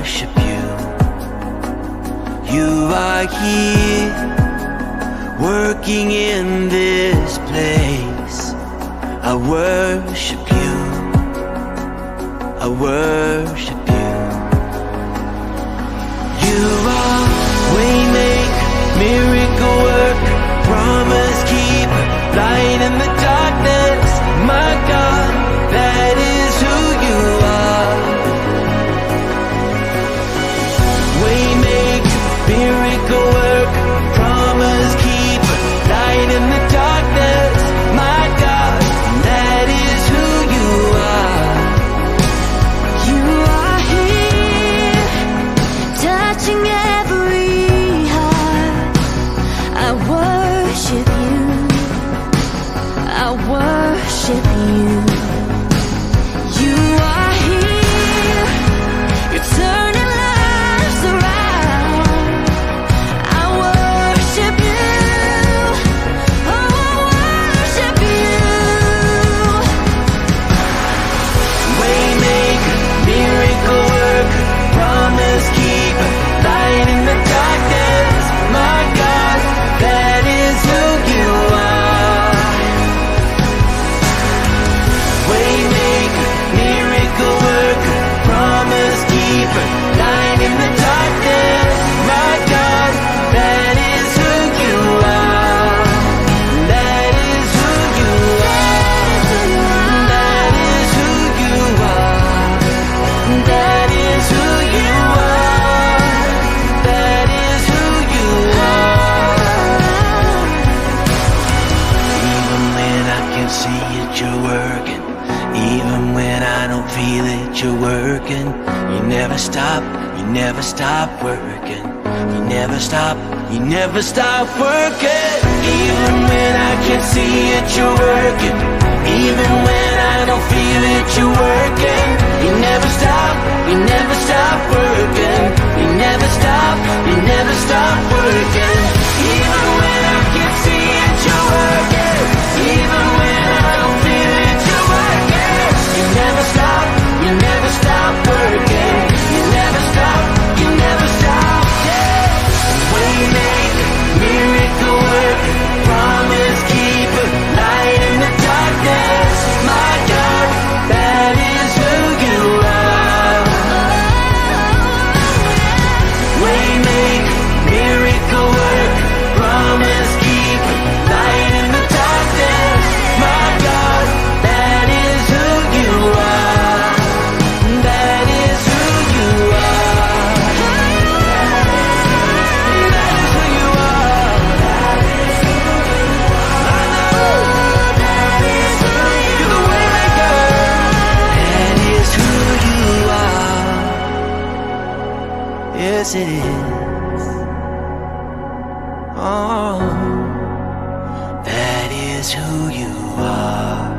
worship you. You are here, working in this place. I worship you. I worship you. You are waymaker, miracle worker, promise keeper, light in the darkness. My God, that is who you are. Waymaker, miracle worker, promise keeper, light in the darkness. My God, that is who you are. You are here, touching every heart. I worship you. I worship you. You are here. You're turning lives around. I worship you. Oh, I worship you. Waymaker, miracle worker, promise keeper, light in the darkness. My God, that is who you are. Waymaker, miracle worker, promise keeper, light in the darkness. My God, that is who you are. That is who you are. That is who you are. That is who you are. That is who you are. Even when I can't see it, you're working. Even when I don't feel it, you're working. You never stop, you never stop working. You never stop, you never stop working. Even when I can't see it, you're working. Even when I don't feel it, you're working. You never stop, you never stop working. You never stop, you never stop working. Even when I can't see it, you're working. Even when I don't feel it, you're working. You never stop, you never stop working. You never stop, you never stop. Yeah. Waymaker, miracle worker, promise keeper, light in the darkness. My God, that is who you are. Waymaker, miracle worker, promise keeper, light in the darkness. My God, that is who you are. That is who you are. That is who you are. I know. You're the waymaker. That is who you are. Yes, it is. Oh, that is who you are.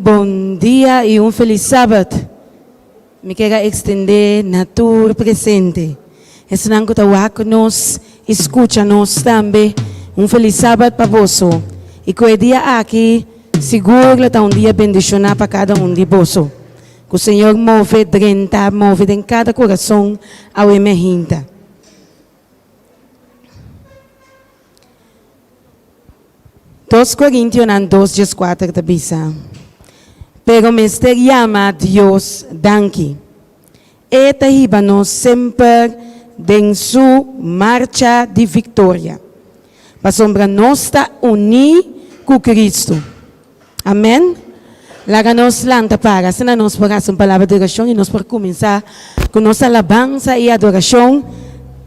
Bon dia y un feliz Sabat. Mi kier a extende na tur presente, esnan cu ta wak nos y scucha nos tambe, un feliz Sabat pa boso y cu e dia aki sigur lo ta un dia bendiciona pa cada un di boso. Cu Señor move drenta, move den cada corazon awe mehinta. Dos Korintionan dos dieskuater ta bisa, Pero mester yama Dios danki. E ta hiba nos semper den su marcha di viktoria, pasobra nos ta uní ku Kristu. Amèn. Laga nos lanta para, asina nos por hasi un palabra di orashon i nos por kuminsá ku nos alabansa i adorashon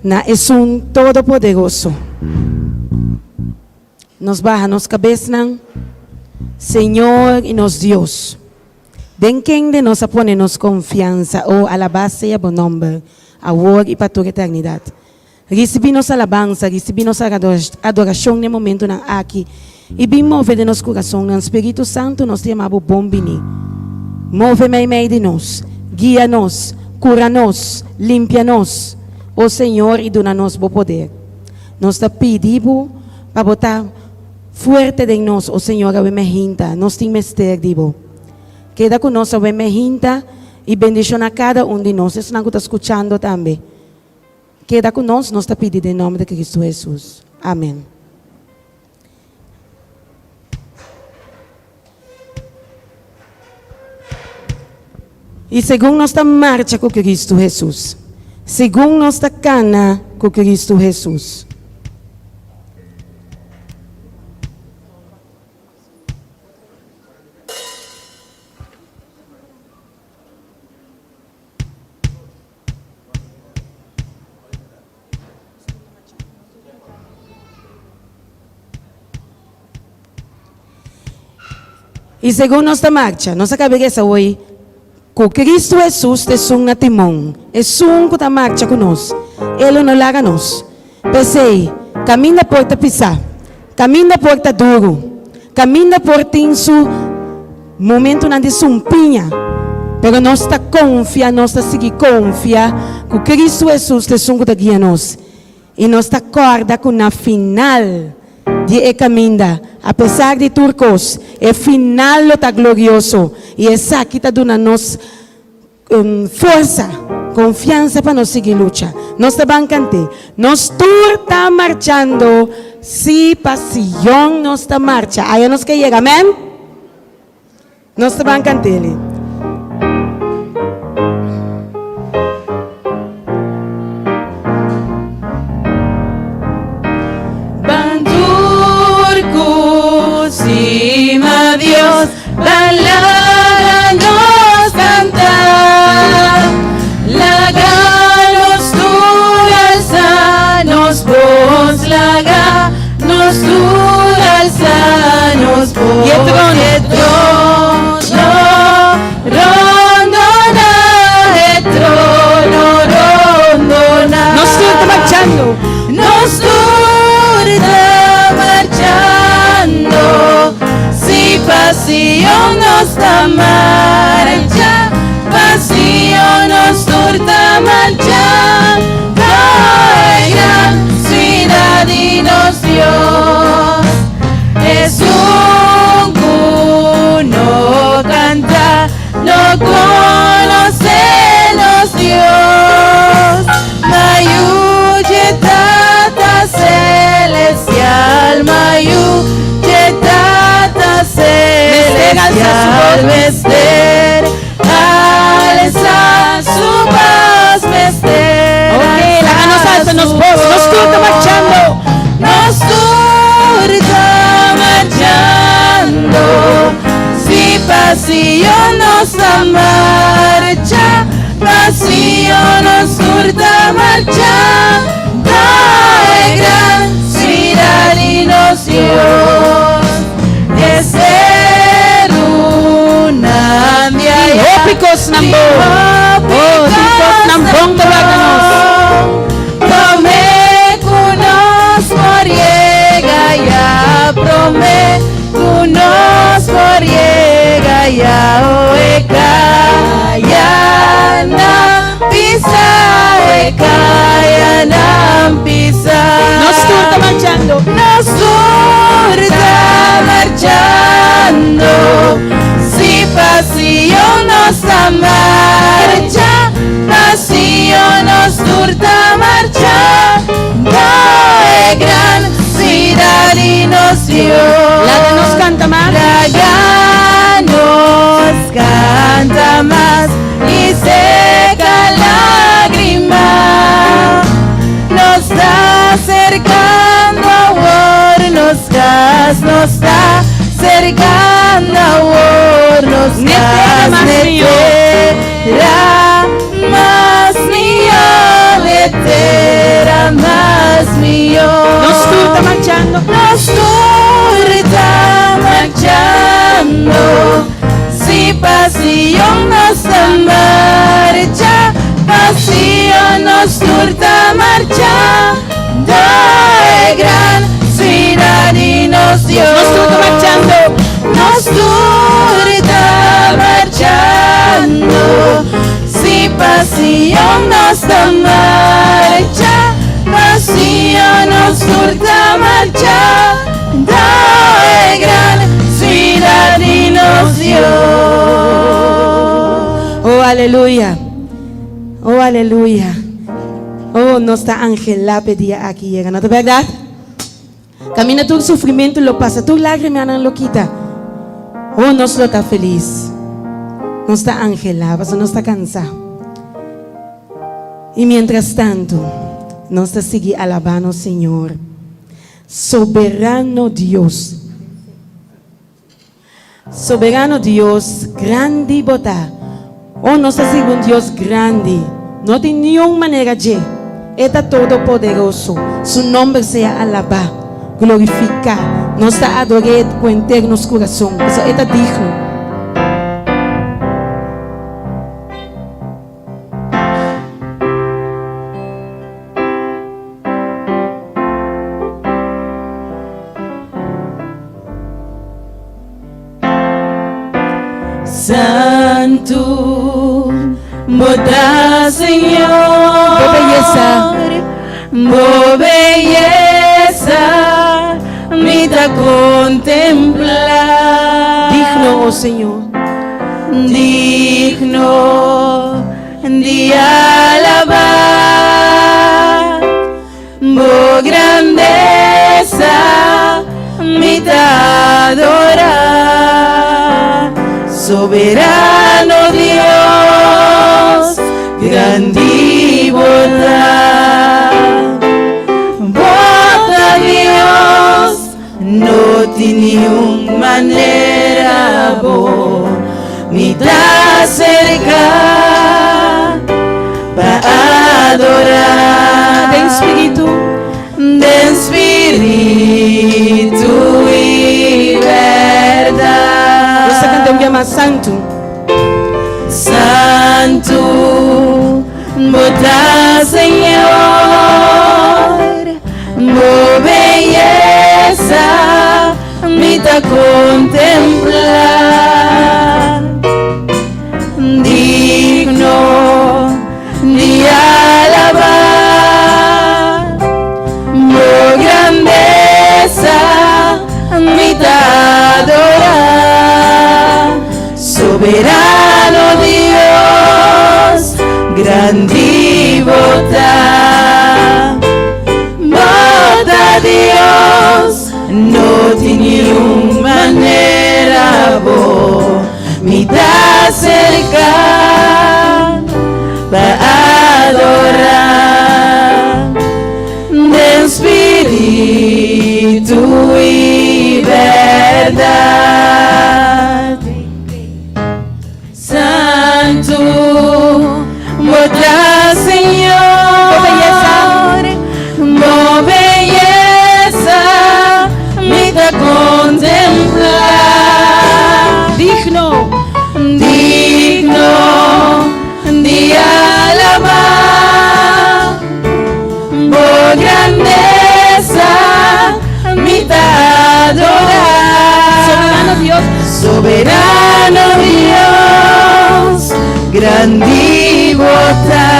na Esun Todopoderoso. Nos baha nos kabesnan, Señor i nos Dios, den kende nos a pone nos konfiansa, o alabá sea bo nòmber, awor i pa tur eternidat. Risibí nos alabansa, risibí nos adorashon den momentunan aki i bin move den nos kurasonnan. Spiritu Santu, nos ta yama bo bon bini. Move meimei di nos, guia nos, kura nos, limpia nos, o Señor, i duna nos bo poder. Nos ta pidi bo pa bo ta fuerte den nos, o Señor, awe mehinta. Nos tin mester di bo. Keda ku nos awe mehinta i bendishoná kada un di nos, esnan ku ta skuchando tambe. Keda ku nos, nos ta pidi den nòmber di Kristu Hesus. Amen. I segun nos ta marcha ku Kristu Hesus, segun nos ta kana ku Kristu Hesus. I segun nos ta marcha, nos a kaba resa hoy ku Kristu Hesus ta esun na timon, esun ku ta marcha ku nos. E lo no laga nos. P'esei, kaminda por ta pisá, kaminda por ta duru, kaminda por tin su momentunan di sumpiña, pero nos ta konfia, nos ta sigui konfia ku Kristu Hesus ta esun ku ta guia nos. I nos ta kòrda ku na final di e kaminda, apesar di tur kos, e final lo ta glorioso i esaki ta duna nos Forsa, konfiansa pa nos sigui lucha. Nos ta ban kant'é. Nos tur ta marchando, sí, pa Sion nos ta marcha. Aya nos ke yega, amèn? Nos ta ban kant'é. Ban tur ku stima Dios. Ban laga nos canta, laga nos tur alza nos voz, laga nos tur alza nos voz. Y e trono. E trono rondona, e trono rondona. Nos tur ta marchando. Nos tur ta marchando. Si pa Sion nos ta marcha, pa Sion nos tur ta marcha, pa e gran siudad di nos Dios. Esun ku no kanta, no konosé nos Dios. Mayu dje Tata Celestial, mayu dje Tata Celestial, mester alsa su bos, mester Ok, laga nos alsa nos bos, nos tur ta marchando. Nos tur ta marchando, si pa Sion nos ta marcha. Pa Sion nos tur ta marcha, ta e gran siudad di nos Dios. E serunan di Tin allá, hopi kosnan tin bon. hopi Oh, tin kosnan bon ta wak na nos. Promé ku nos por yega ya, promé ku nos por yega ya. E kayanan pisá. Nos tur ta marchando. Nos tur ta marchando. Si pa Sion nos ta marcha, pa Sion nos tur ta marchando. E gran siudat di nos Dios. Laga nos kanta mas. Laga nos kanta mas i seka lágrima. Nos ta aserkando awor nos kas, nos ta aserkando awor nos N'e tera kas. mas N'e mihó. tera mas mihó, n'e tera mas mihó. Nos tur ta marchando. Nos tur ta marchando. Si pa Sion nos ta marcha, pa Sion nos tur ta marchando. E gran siudat di nos Dios. Nos tur ta marchando. Nos tur ta marchando. Si pa Sion nos ta marcha, pa Sion nos tur ta marchando. E gran siudat di nos Dios. Oh, aleluya. Oh, aleluya. Oh, nos ta anhelá p'e dia aki yega, no ta bèrdat? Kaminda tur sufrimentu lo pasa, tur lágrimanan lo kita. Oh, nos lo ta felis. Nos ta anhelá, pasobra nos ta kansá. I miéntras tantu, nos ta sigui alabá nos Señor, Soberano Dios. Soberano Dios, grandi bo ta. Oh, nos ta sirbi un Dios grandi. No tin niun manera dje. E ta Todopoderoso. Su nomber sea alabá, glorifiká. Nos ta ador'é ku henter nos kurason, pasobra e ta digno. Santu, bo ta Señor. Bo beyesa. Bo beyesa mi ta kontemplá. Digno, oh Señor. Digno di alabá. Bo grandesa mi ta adorá. Soberano Dios, grandi bo ta. Bo ta Dios, no tin niun manera bo mi ta aserká pa adorá. Den spiritu. Den spiritu i bèrdat. Nos ta kanta un bia mas, Santu. Santu, bo ta Señor, bo beyesa mi ta kontemplá. Digno di alabá, bo grandesa mi ta adorá. Soberano Dios, grandi bo ta. Bo ta Dios, no tin niun manera bo mi ta aserká pa adorá. Den spiritu i bèrdat. Santu, bo ta Señor. Bo beyesa. Bo beyesa mi ta kontemplá. Digno. Digno di alabá. Bo grandesa mi ta adorá. Soberano Dios. Soberano Dios, grandi bo ta.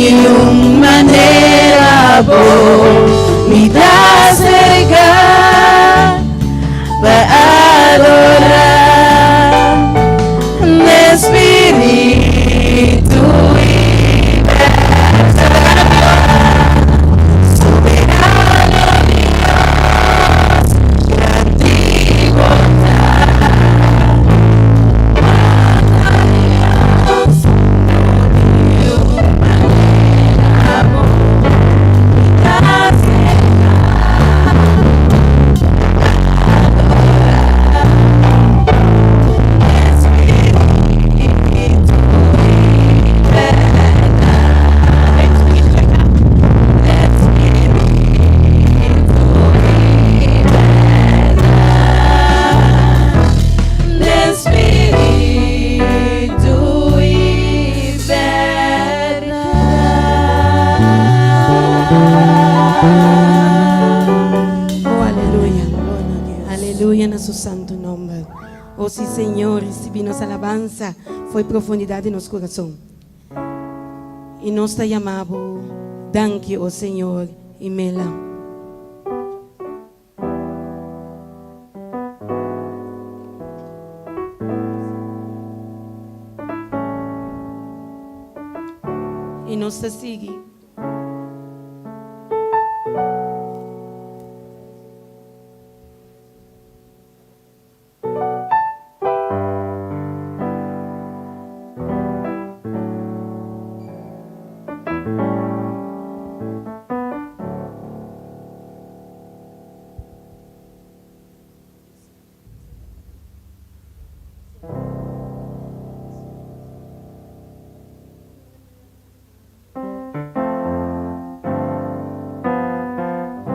Niun manera bo mi ta aserká pa adorá den spiritu i bèrdat. Soberano Dios, grandi bo ta. Den spiritu i bèrdat. Oh, aleluya. Aleluya na su santu nòmber. Oh, sí, Señor, risibí nos alabansa fo'i profundidat di nos kurason. I nos ta yama bo danki, oh Señor, i mela. I nos ta sigui.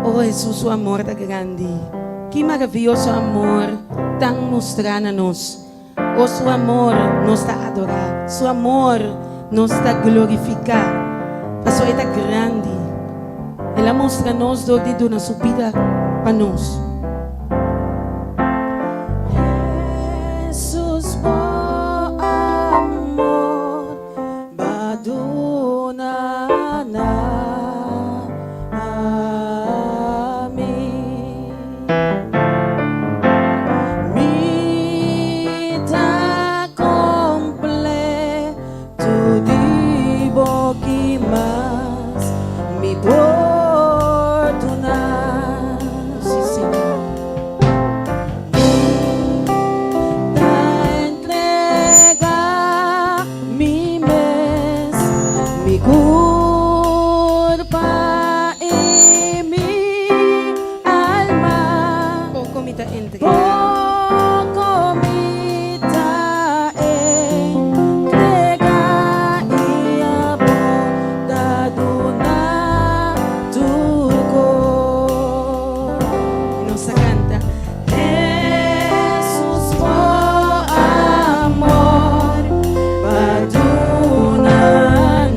Oh Hesus su amor ta grandi. Ki maravioso amor tan mustrá na nos. Oh su amor nos ta adorá. Su amor nos ta glorifiká. Pasobra e ta grandi. El a mustra nos dor di duna su bida pa nos. Hesus bo amor ba duna na ami. Mi ta completo di bo ki mas mi por duna. Sí, Señor. Mi ta entrega mi mes, mi curpa i mi alma. Poco mi ta entrega. Poco mi ta entrega i abo ta duna tur cos. I nos ta canta. Hesus bo amor pa duna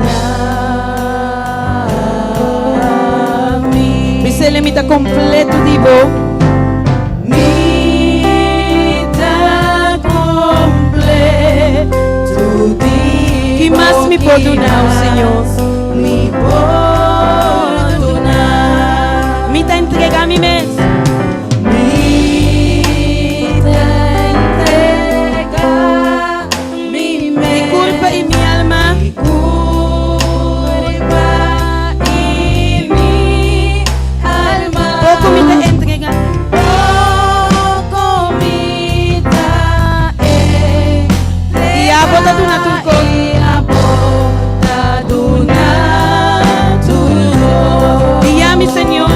na mi. Bisele mi ta completo di bo. Mi ta completo di Ki mas mi por duna, oh Señor? Mi por duna. Mi ta entrega mi mes. Mi ta entrega mi mes. Mi curpa i mi alma. Mi curpa i mi alma. Poco mi ta entrega. Poco mi ta entrega. I abo ta duna tur cos. I abo ta duna tur cos. Guia mi, Señor.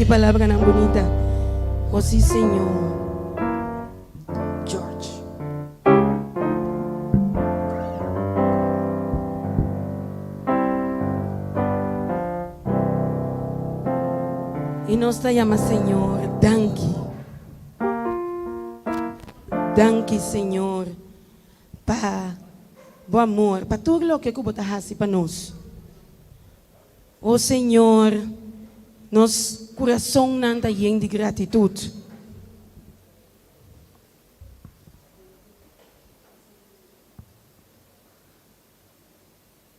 Ki palabranan bunita. O si Señor. George. I nos ta yama Señor danki. Danki Señor pa bo amor, pa tur loke ku bo ta hasi pa nos. O Señor, nos kurasonnan ta yen di gratitut.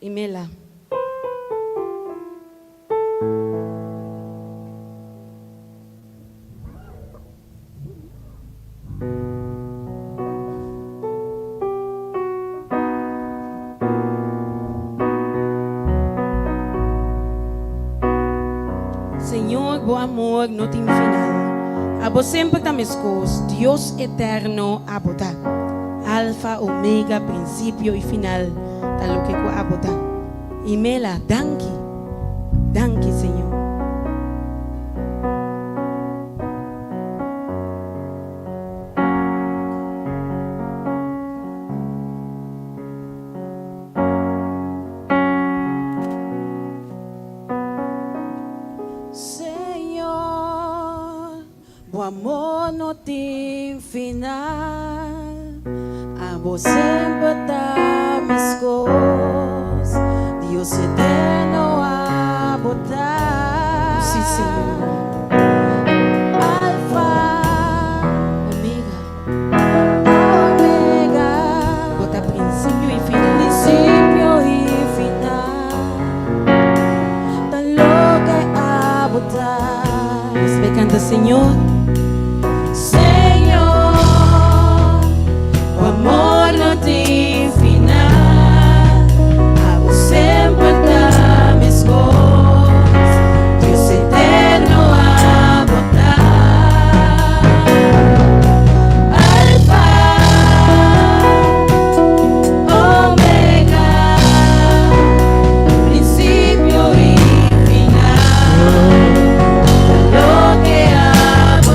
I Mela. Señor, bo amor no tin final. Abo semper ta meskos, Dios eterno abo ta. Alfa, Omega, prinsipio i final ta loke ku abo ta. I Mela, danki. Danki, Señor. Señor, bo amor no tin final, abo semper ta meskos, Dios eterno abo ta. Sí, Señor. Alfa, Omega. Omega. Bo ta prinsipio i final. Prinsipio i final. Ta loke abo ta. Nos bai kanta, Señor. Señor, bo amor no tin final. Abo semper ta meskos. Dios eterno abo ta. Alfa, Omega, prinsipio i final. Ta loke abo.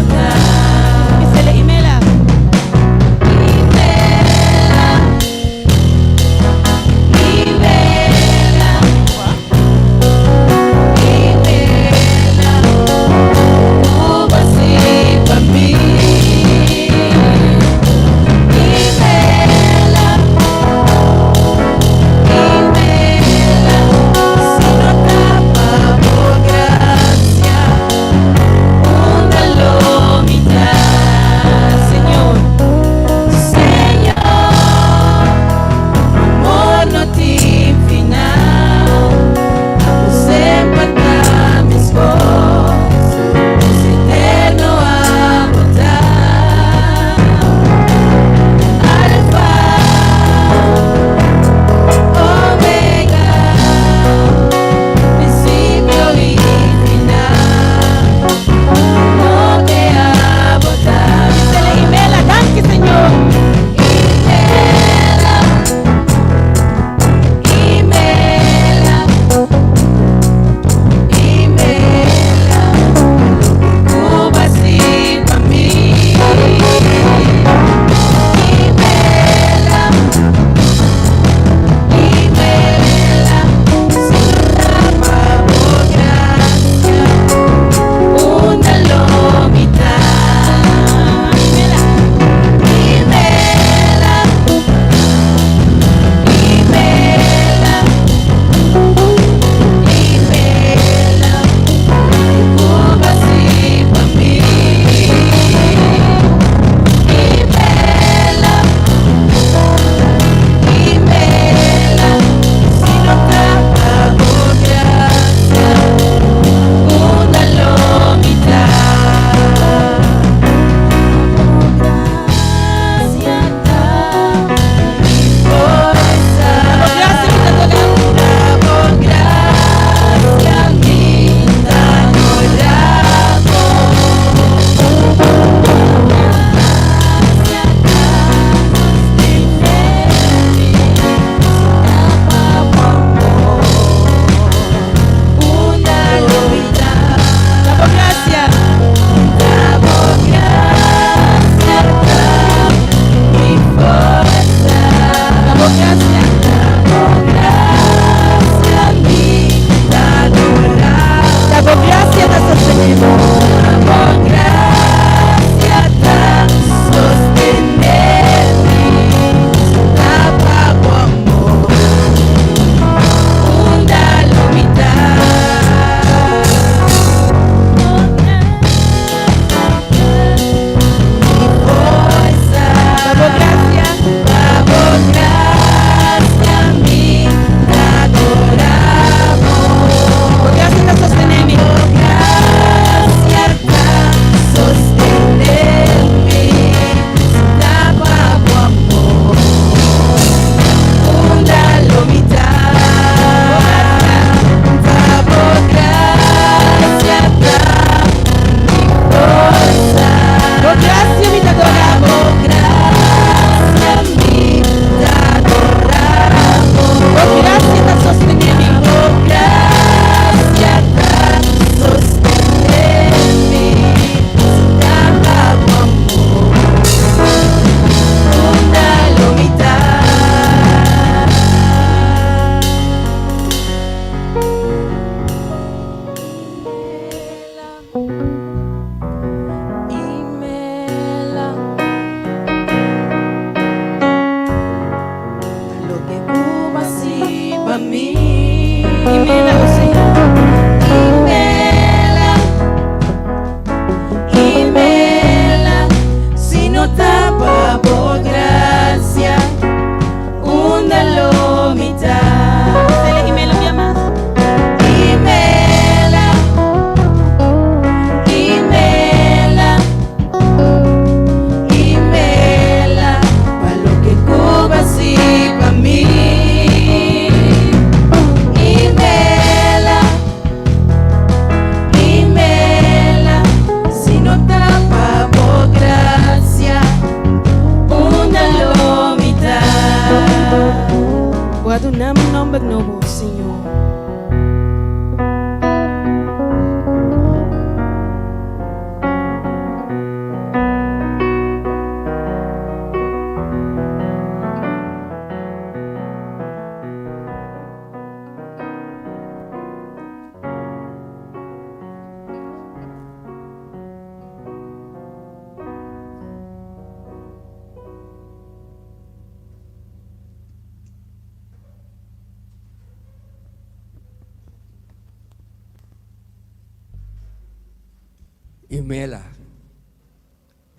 I Mela,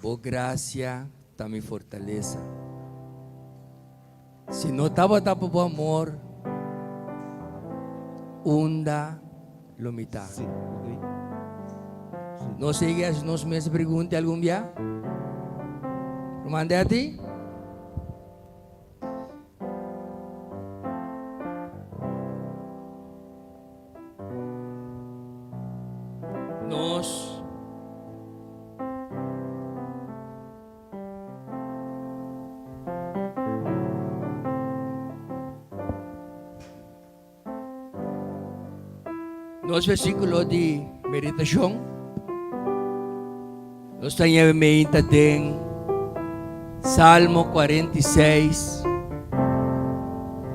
bo gracia ta mi fortalesa. Si no tabata pa bo amor, unda lo mi ta? Nos sigui haci nos mes e pregunta algun bia? Ruman Detty? Nos Nos versículo di meditacion nos ta ñebe meinta den Salmo 46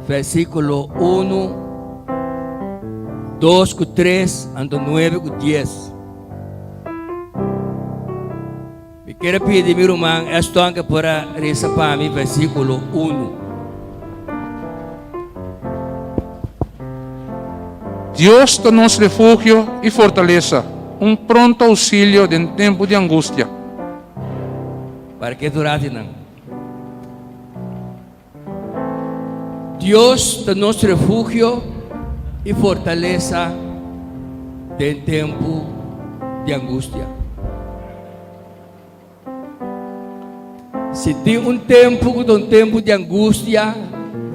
versículo 1, 2 ku 3 anto 9 ku 10. Mi quiere pidi mi ruman Eston que por a reza pa mi versículo 1. Dios ta nos refugio i fortalesa, un pronto ousilio den tempu di angustia. Para ke durante nan? Dios ta nos refugio i fortalesa den tempu di angustia. Si tin un tempu ku ta un tempu di angustia,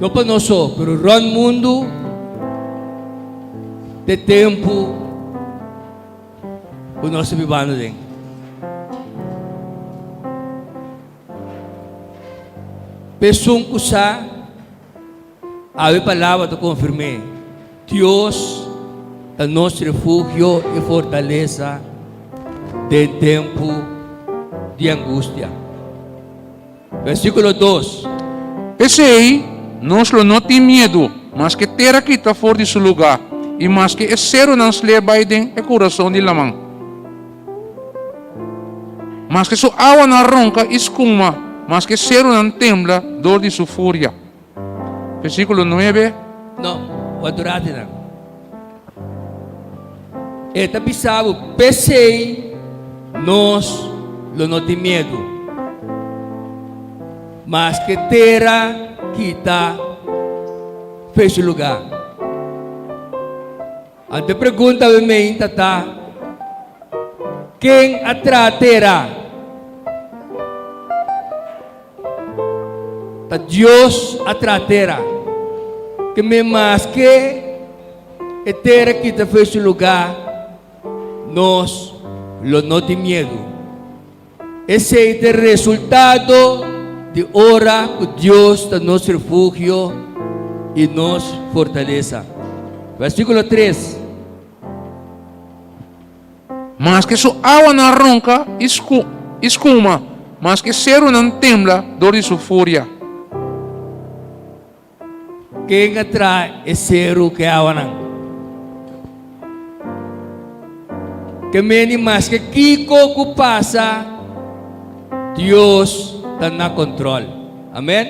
no pa nos so, pero rònt mundu, ta e tempu ku nos ta bibando den. P'esun ku sa, awe palabra ta konfirm'é, Dios ta nos refugio i fortalesa den tempu di angustia. Versíkulo dos. P'esei, nos lo no tin miedu, maske tera kita for di su lugá i maske e serunan slee bai den e kurason di laman. Maske su awanan ronka i skuma, maske serunan tembla dor di su furia. Versíkulo nuebe. No, wak durante nan. E ta bisa bo, P'esei nos lo no tin miedu, maske tera kita fe su lugá. Anto e pregunta bo meinta ta, Ken a traha tera? Ta Dios a traha tera. Ke men maske e tera kita for su lugá, nos lo no tin miedu. Esei ta e resultado di ora ku Dios ta nos refugio i nos fortalesa. Versíkulo tres. Maske su awanan ronka i skuma, maske serunan tembla dor di su furia. Ken a traha e seru ku e awanan? Ke meni maske kiko ku pasa, Dios ta na kontrol. Amen.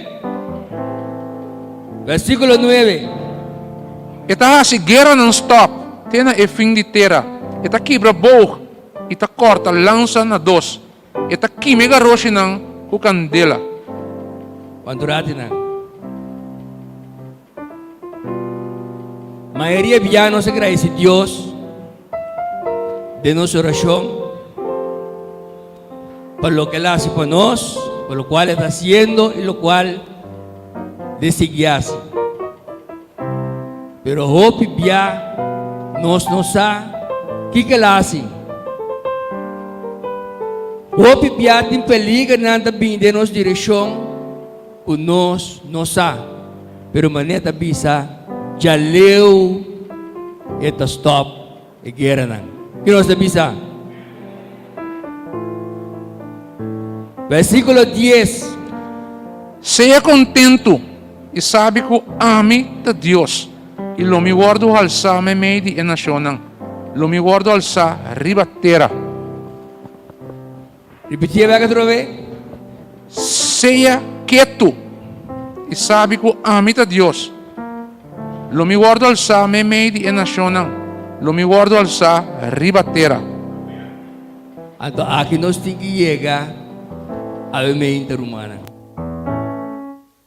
Versíkulo nuebe. E ta hasi gueranan stòp te na e fin di tera. E ta kibra boog i ta kòrta lansa na dos. E ta kima e garoshinan ku kandela. Cuantu ratinan. Mayoria bia nos a gradeci Dios den nos oracion pa loke El a haci pa nos, pa locual El ta haciendo y locual de sigui haci. Pero hopi bia nos no sa kiko el a hasi. Hopi bia tin peligernan ta bini den nos direkshon ku nos no sa. Pero manera ta bisa, djaleu e ta stòp e gueranan. Ki nos ta bisa? Versíkulo dies. Sea kontentu i sabi ku ami ta Dios, i lo mi wòrdu halsá meimei di e nashonnan, lo mi wòrdu halsá riba tera. Ripitié bèk atrobe. Sea ketu i sabi ku ami ta Dios. Lo mi wòrdu alsá meimei di e nashonnan, lo mi wòrdu alsá riba tera. Anto aki nos tin ki yega awe meinta rumannan.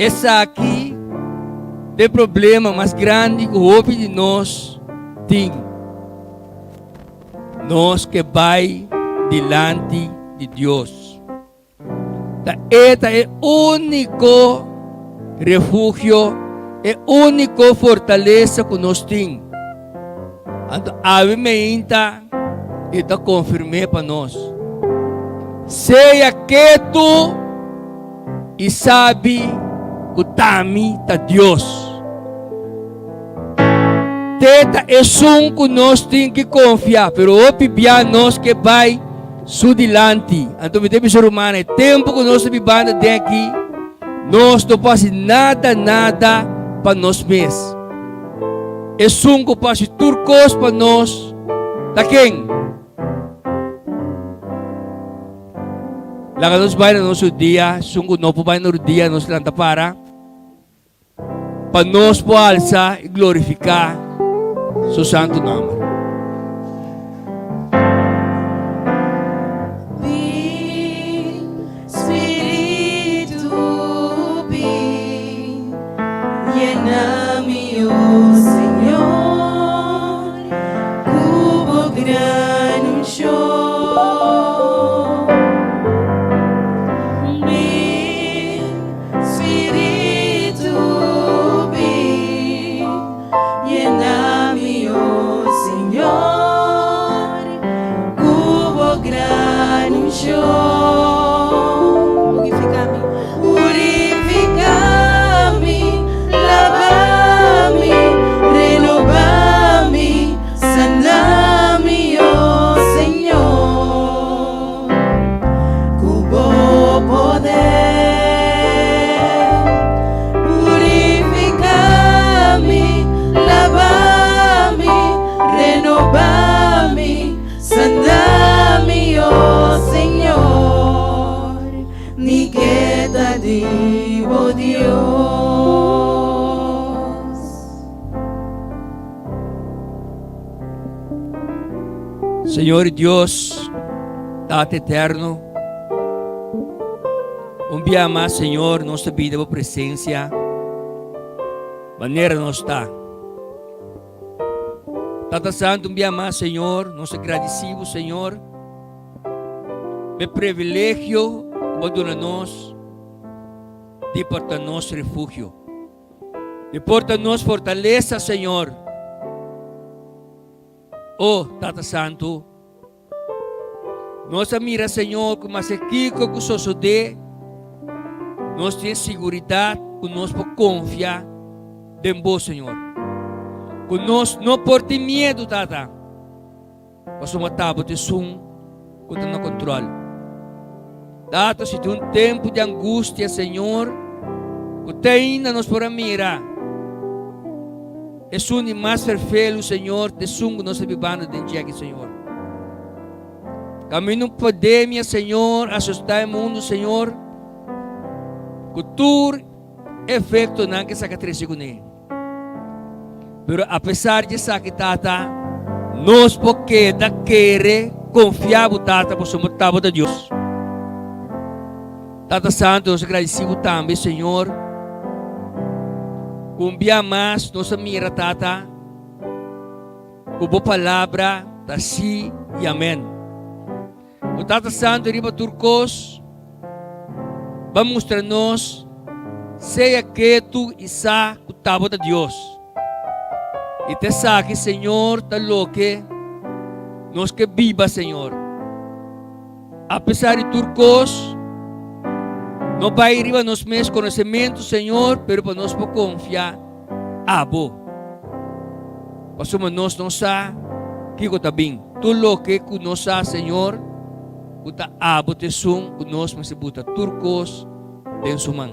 Esaki ta e problema mas grandi ku hopi di nos tin. Nos ke bai dilanti di Dios. Ta e ta e úniko refugio, e úniko fortalesa ku nos tin. Anto awe meinta e ta konfirm'é pa nos. Sea ketu i sabi ku t'ami ta Dios. Te ta esun ku nos tin ki konfia, pero hopi bia nos ke bai su dilanti. Anto mi ta bisa rumannan, e tempu ku nos ta bibando den aki, nos no por hasi nada, nada pa nos mes. Esun ku por hasi tur kos pa nos ta ken? Laga nos bai na nos rudia, esun ku no por bai na rudia, nos lanta para. Pa nos por alsa i glorifiká Su santu nòmber. Bin, Spiritu, bin, yena mi, o Señor, ku bo gran unshon. Bin, Spiritu bin, yena mi, o Señor, ku bo gran unshon. Purifica mi, purifica mi, laba mi, renoba mi, sana mi, o Señor. Ku bo poder purifiká mi, laba mi, renobá mi, sana mi, oh Señor, mi ke ta di bo Dios. Señor Dios, Tata Eterno, un bia mas, Señor, nos ta bini den bo presencia manera nos ta. Tata Santo, un bia mas, Señor, nos ta gradeci bo, Señor, p'e privilegio cu bo a duna nos di por ta nos refugio. Di por ta nos fortaleza, Señor. Oh, Tata Santu, nos a mira, Señor, ku maske kiko ku sosodé, nos tin siguridat ku nos por konfia den Bo, Señor. Ku nos no por tin miedu, Tata. Pasobra ta bo ta esun ku ta na kontrol. Tata, si tin un tempu di angustia, Señor, ku te ainda nos por a mira, esun di mas ferfelu, Señor, ta esun ku nos ta bibando den dje aki, Señor. Kaminda un pandemia, Señor, asustá e mundu, Señor, ku tur efektonan ku esaki a trese kuné. Pero apesar di esaki, Tata, nos por keda kere konfia bo, Tata, pasobra bo tabata Dios. Tata Santu, nos a gradisí bo tambe, Señor, ku un bia mas nos a mira, Tata, ku bo palabra ta sí i amèn. Bo Tata Santu riba tur kos ba mustra nos sea ketu i sa ku ta bo ta Dios. I ta esaki, Señor, ta loke nos ke biba, Señor. Apesar di tur kos, no bai riba nos mes konosementu, Señor, pero pa nos por konfia abo. Pasobra nos no sa kiko ta bin. Tur loke ku nos sa, Señor, ku ta abo ta esun ku nos mester buta tur kos den su man.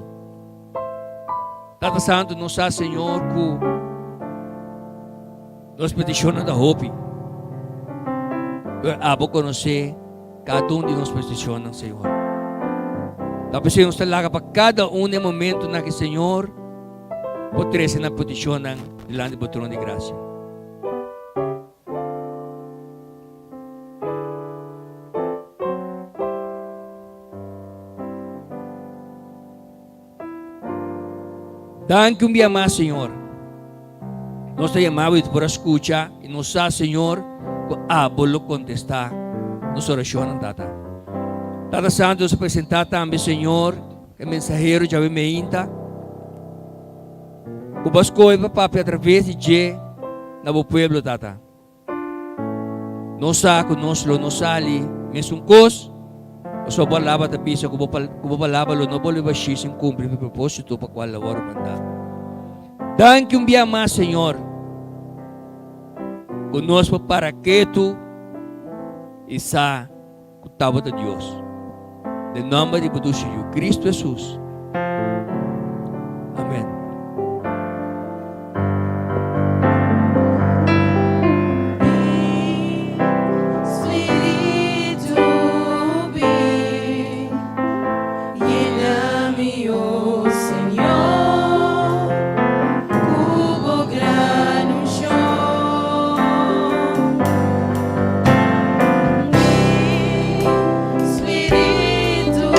Tata Santu, nos sa, Señor, ku nos petishonnan ta hopi, pero abo konosé kada un di nos petishonnan, Señor. Ta p'esei nos ta laga pa kada un den momentunan aki, Señor, por trese nan petishonnan dilanti bo trono di grasia. Danki un bia mas, Señor. Nos ta yama bo i por a skucha i nos sa, Señor, ku abo lo kontestá nos orashonnan, Tata. Tata Santu, nos a presentá tambe, Señor, e mensahero djawe meinta, ku bo a skohe pa papia atraves di dje na bo pueblo, Tata. Nos sa ku nos lo no sali mesun kos, pasobra bo alaba ta bisa ku bo ku bo palabra lo no bolbe bashí sin kumpli ku e propósito pa kual lo wòrdu mandá. Danki un bia mas, Señor, ku nos por para ketu i sa ku tabata Dios. Den nòmber di bo dushi Yu, Kristu Hesus. Amen. Spiritu bin, yena mi, o Señor, ku bo gran unshon. Spiritu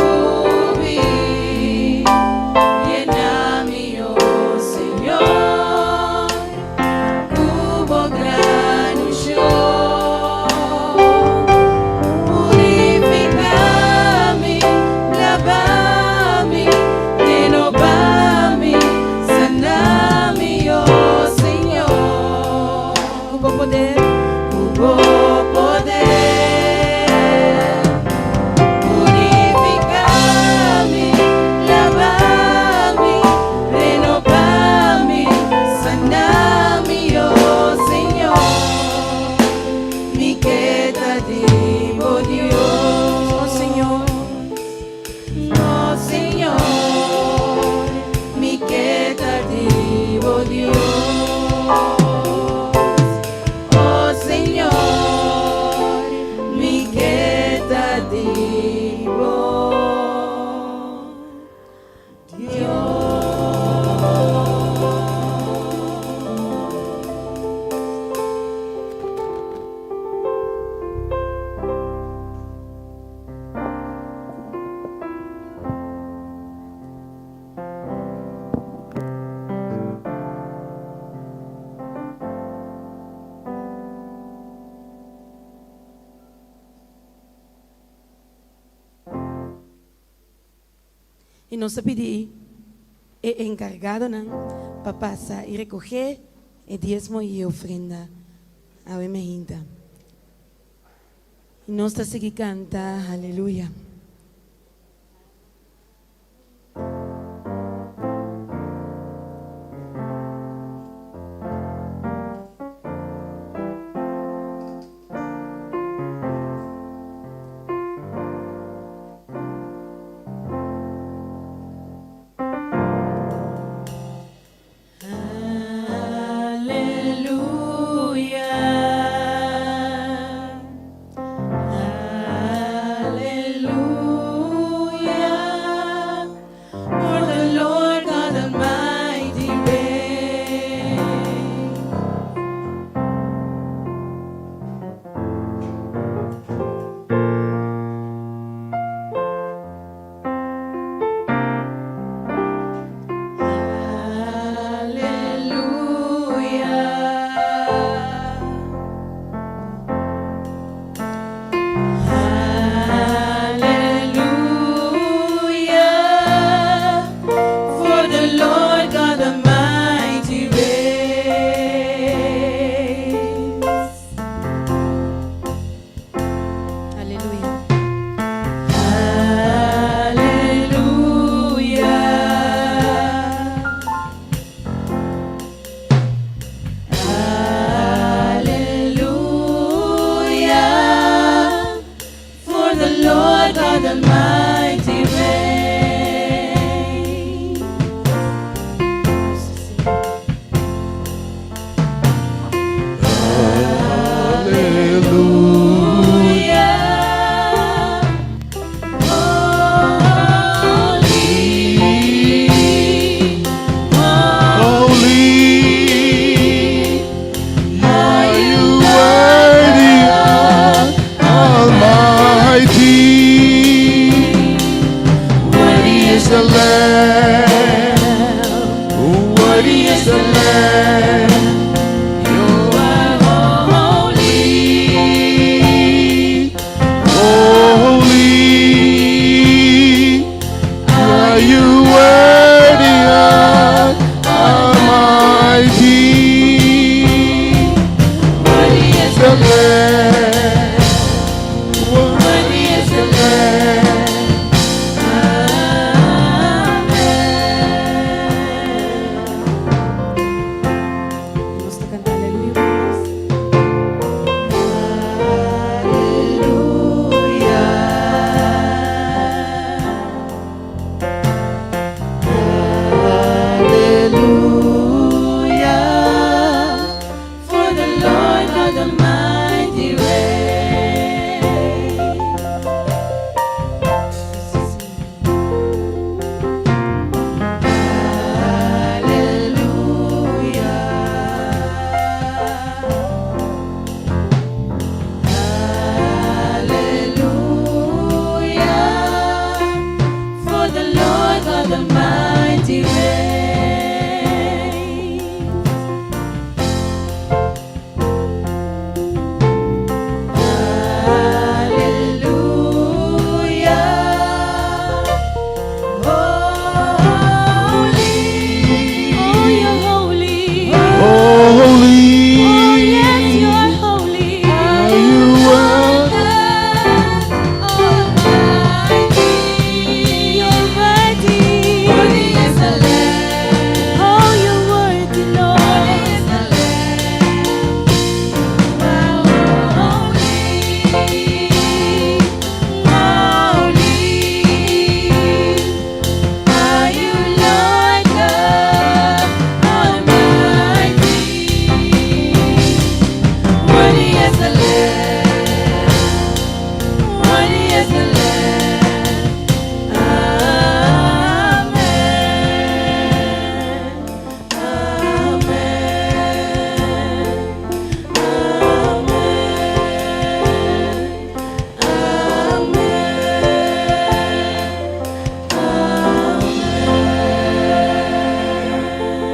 bin, yena mi, o Señor, ku bo gran unshon. Purifica mi, laba mi, renoba mi, sana mi, o Señor. Ku bo poder. Ku bo poder. Purifica mi, laba mi, renoba mi, sana mi, oh Señor. Mi ke ta di bo Dios. Oh Señor. Oh Señor, mi ke ta di bo Dios. Oh Señor, mi ke ta di bo Dios. I nos ta pidi e enkargadonan pa pasa i rekohé e diesmo i e ofrenda awe meinta. I nos ta sigui kanta Haleluya. Aleluya, aleluya, for the Lord God Almighty reigns. Aleluya. Aleluya. For the Lord God Almighty reigns. Aleluya. Aleluya. Aleluya. For the Lord God Almighty reigns. Aleluya. Holy, Holy, are you worthy, Almighty?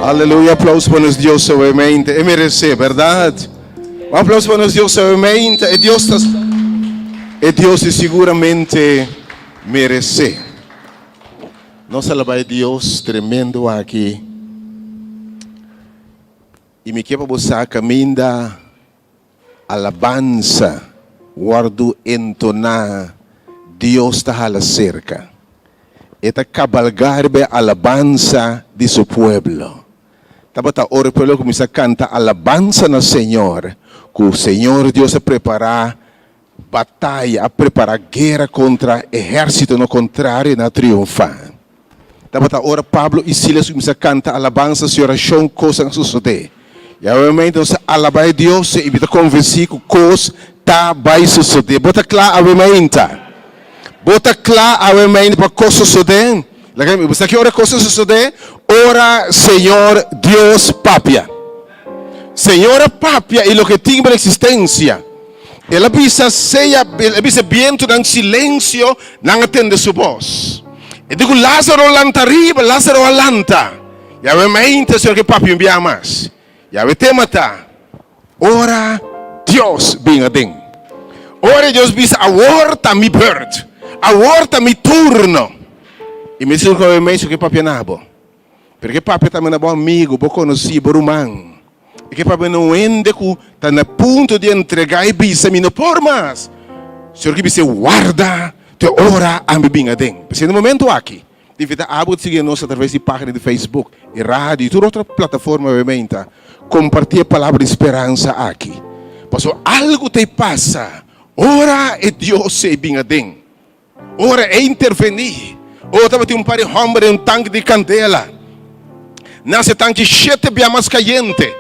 Aleluya, aplauso pa nos Dios obviamente. E merece, berdad? Un aplauso pa nos Dios obviamente. E Dios ta E Dios e seguramente merece. Nos alaba e Dios tremendo aki. I mi ke pa bo sa kaminda alabansa wòrdu entoná, Dios ta hala serka. E ta kabalgá riba e alabansa di su pueblo. Tabata ora e pueblo a kuminsá kanta alabansa na Señor, ku Señor Dios a prepará bataya, a prepará guera kontra ehérsitonan kontrario nan a triunfá. Tabata ora Pablo i Silas kuminsá kanta alabansa i orashon, kosnan a sosodé. I awemente nos ta alabá e Dios i mi ta konvensí ku kos ta bai sosodé. Bo ta kla awe mainta? Bo ta kla awe mainta pa kos sosodé? Laga mi, bo sa ki ora kos ta sosodé? Ora Señor Dios papia. Señor a papia i loke tin pa eksistensia. El a bisa sea, el a bisa bientunan silensio, nan a tende su bos. E di ku Lázaro lanta riba, Lázaro a lanta. Yahweh mainta, Señor ke papia un bia mas. Yahweh tema ta, ora Dios bin aden. Ora Dios bisa, awor ta mi beurt, awor ta mi turno. I mi sigur ku awe mes ke papia na bo. Pero ke papia tambe na bo amigu, bo konosí, bo ruman. E ke papia na un hende ku ta na punto di entregá i bisa, mi no por mas. Señor ke bisa, warda te ora ami bin aden. P'esei na momento aki, Ta invita abo ta sigui nos atraves di pagina di Facebook, e radio y tur otro plataforma obviamente. Comparti e palabra di speransa aki. Pasobra algo ta e pasa ora e Dios ei bin aden. Ora e interveni. Ora tabatin un par di homber den un tanki di candela. Nan haci e tanki shete bia mas cayente.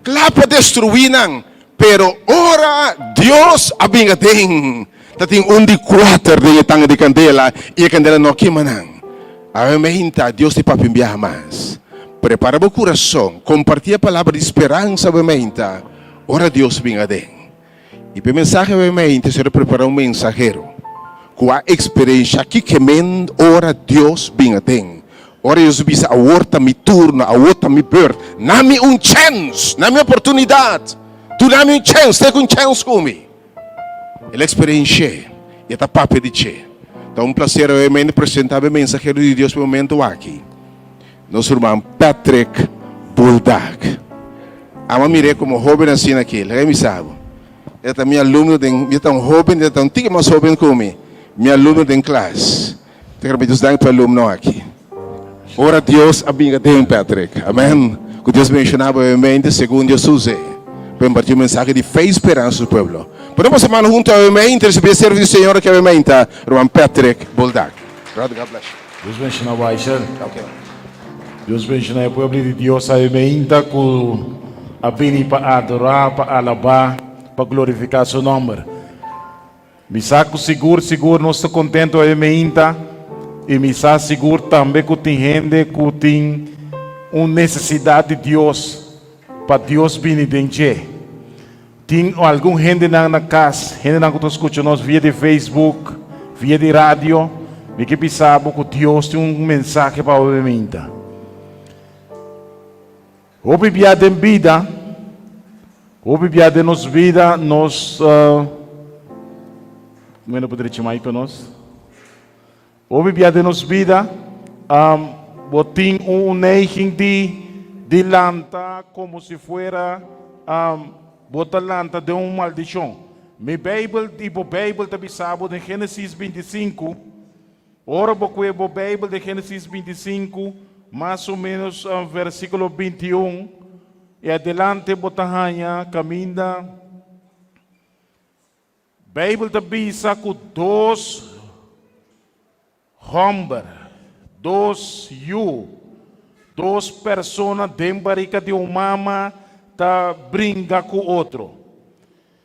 Kla pa destruí nan, pero ora Dios a bin aden, ta tin un di kuater den e tanga di kandela, i e kandela no a kima nan. Awe meinta, Dios di papia un biaha mas. Prepara bo kurason, kompartí e palabra di speransa awe meinta, ora Dios bin aden. I pa e mensahe awe meinta, Señor a prepara un mensahero ku a eksperenshá kiko men ora Dios bin aden. Ora Dios bisa, Awor ta mi turno, awor ta mi beurt, na mi un chèns, na mi oportunidat, duna mi un chèns, take un chèns ku mi. El a eksperensh'é i e ta papia di dje. Ta un plaser obviamente presentá bo e mensahero di Dios pa e momento aki, nos ruman Patrick Buldak. Amo a mir'é komo hóben asina aki, laga mi sa bo. E ta mi alumno den, mi ta un hóben, e ta un tiki mas hóben ku mi, mi alumno den klas. Ta kere Dios danki pa e alumno aki. Ora Dios a binga den Patrick. Amen. Ku Dios bendiciona bo obviamente segun Dios use pa imparti un mensahe di fe y speransa su pueblo. Ponemos e mano hunto obviamente recibi e servo di Señor aki obviamente ruman Patrick Buldak. Brother God bless you. Dios bendiciona bo Aisel. Dios bendiciona e pueblo di Dios obviamente ku a bini pa adora, pa alaba, pa glorifica su nomber. Mi sa ku sigur sigur nos ta kontentu awe meinta i mi sa sigur tambe ku tin hende ku tin un nesesidat di Dios pa Dios bini den dje. Tin algun hendenan na kas, hendenan ku ta skucha nos via di Facebook, via di radio, mi ke bisa bo ku Dios tin un mensahe pa awe meinta. Hopi bia den bida, hopi bia den nos bida nos, Mwen no por drecha mic pa nos. Hopi bia den nos bida, bo tin un neiging di di lanta como si fuera bo ta lanta den un maldicion. Mi Bijbel y bo Bijbel ta bisa bo den Genesis 25, Ora bo kue bo Beibel den Génesis 25, mas o ménos versíkulo 21 i adelante bo ta haña kaminda Beibel ta bisa ku dos hòmber, dos yu, dos persona den barika di un mama ta bringa ku otro.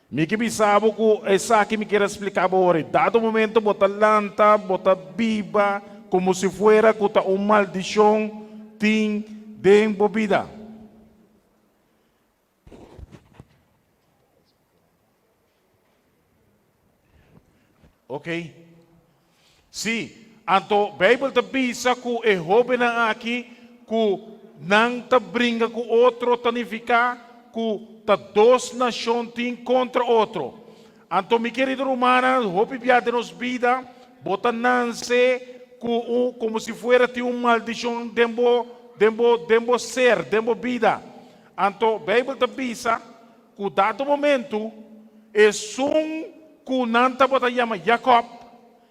Mi ke bisa bo ku esaki mi kier a splika bo ora. Dado momento bo ta lanta, bo ta biba komo si fuera ku ta un maldishon tin den bo bida. Ok. Sí, anto Beibel ta bisa ku e hóbennan aki ku nan ta bringa ku otro ta nifiká ku ta dos nashon tin kontra otro. Anto mi kerido rumannan, hopi bia den nos bida bo ta nanse ku un komo si fuera tin un maldishon den bo den bo den bo ser, den bo bida. Anto Beibel ta bisa ku dado momentu esun ku nan tabata yama Jakòb,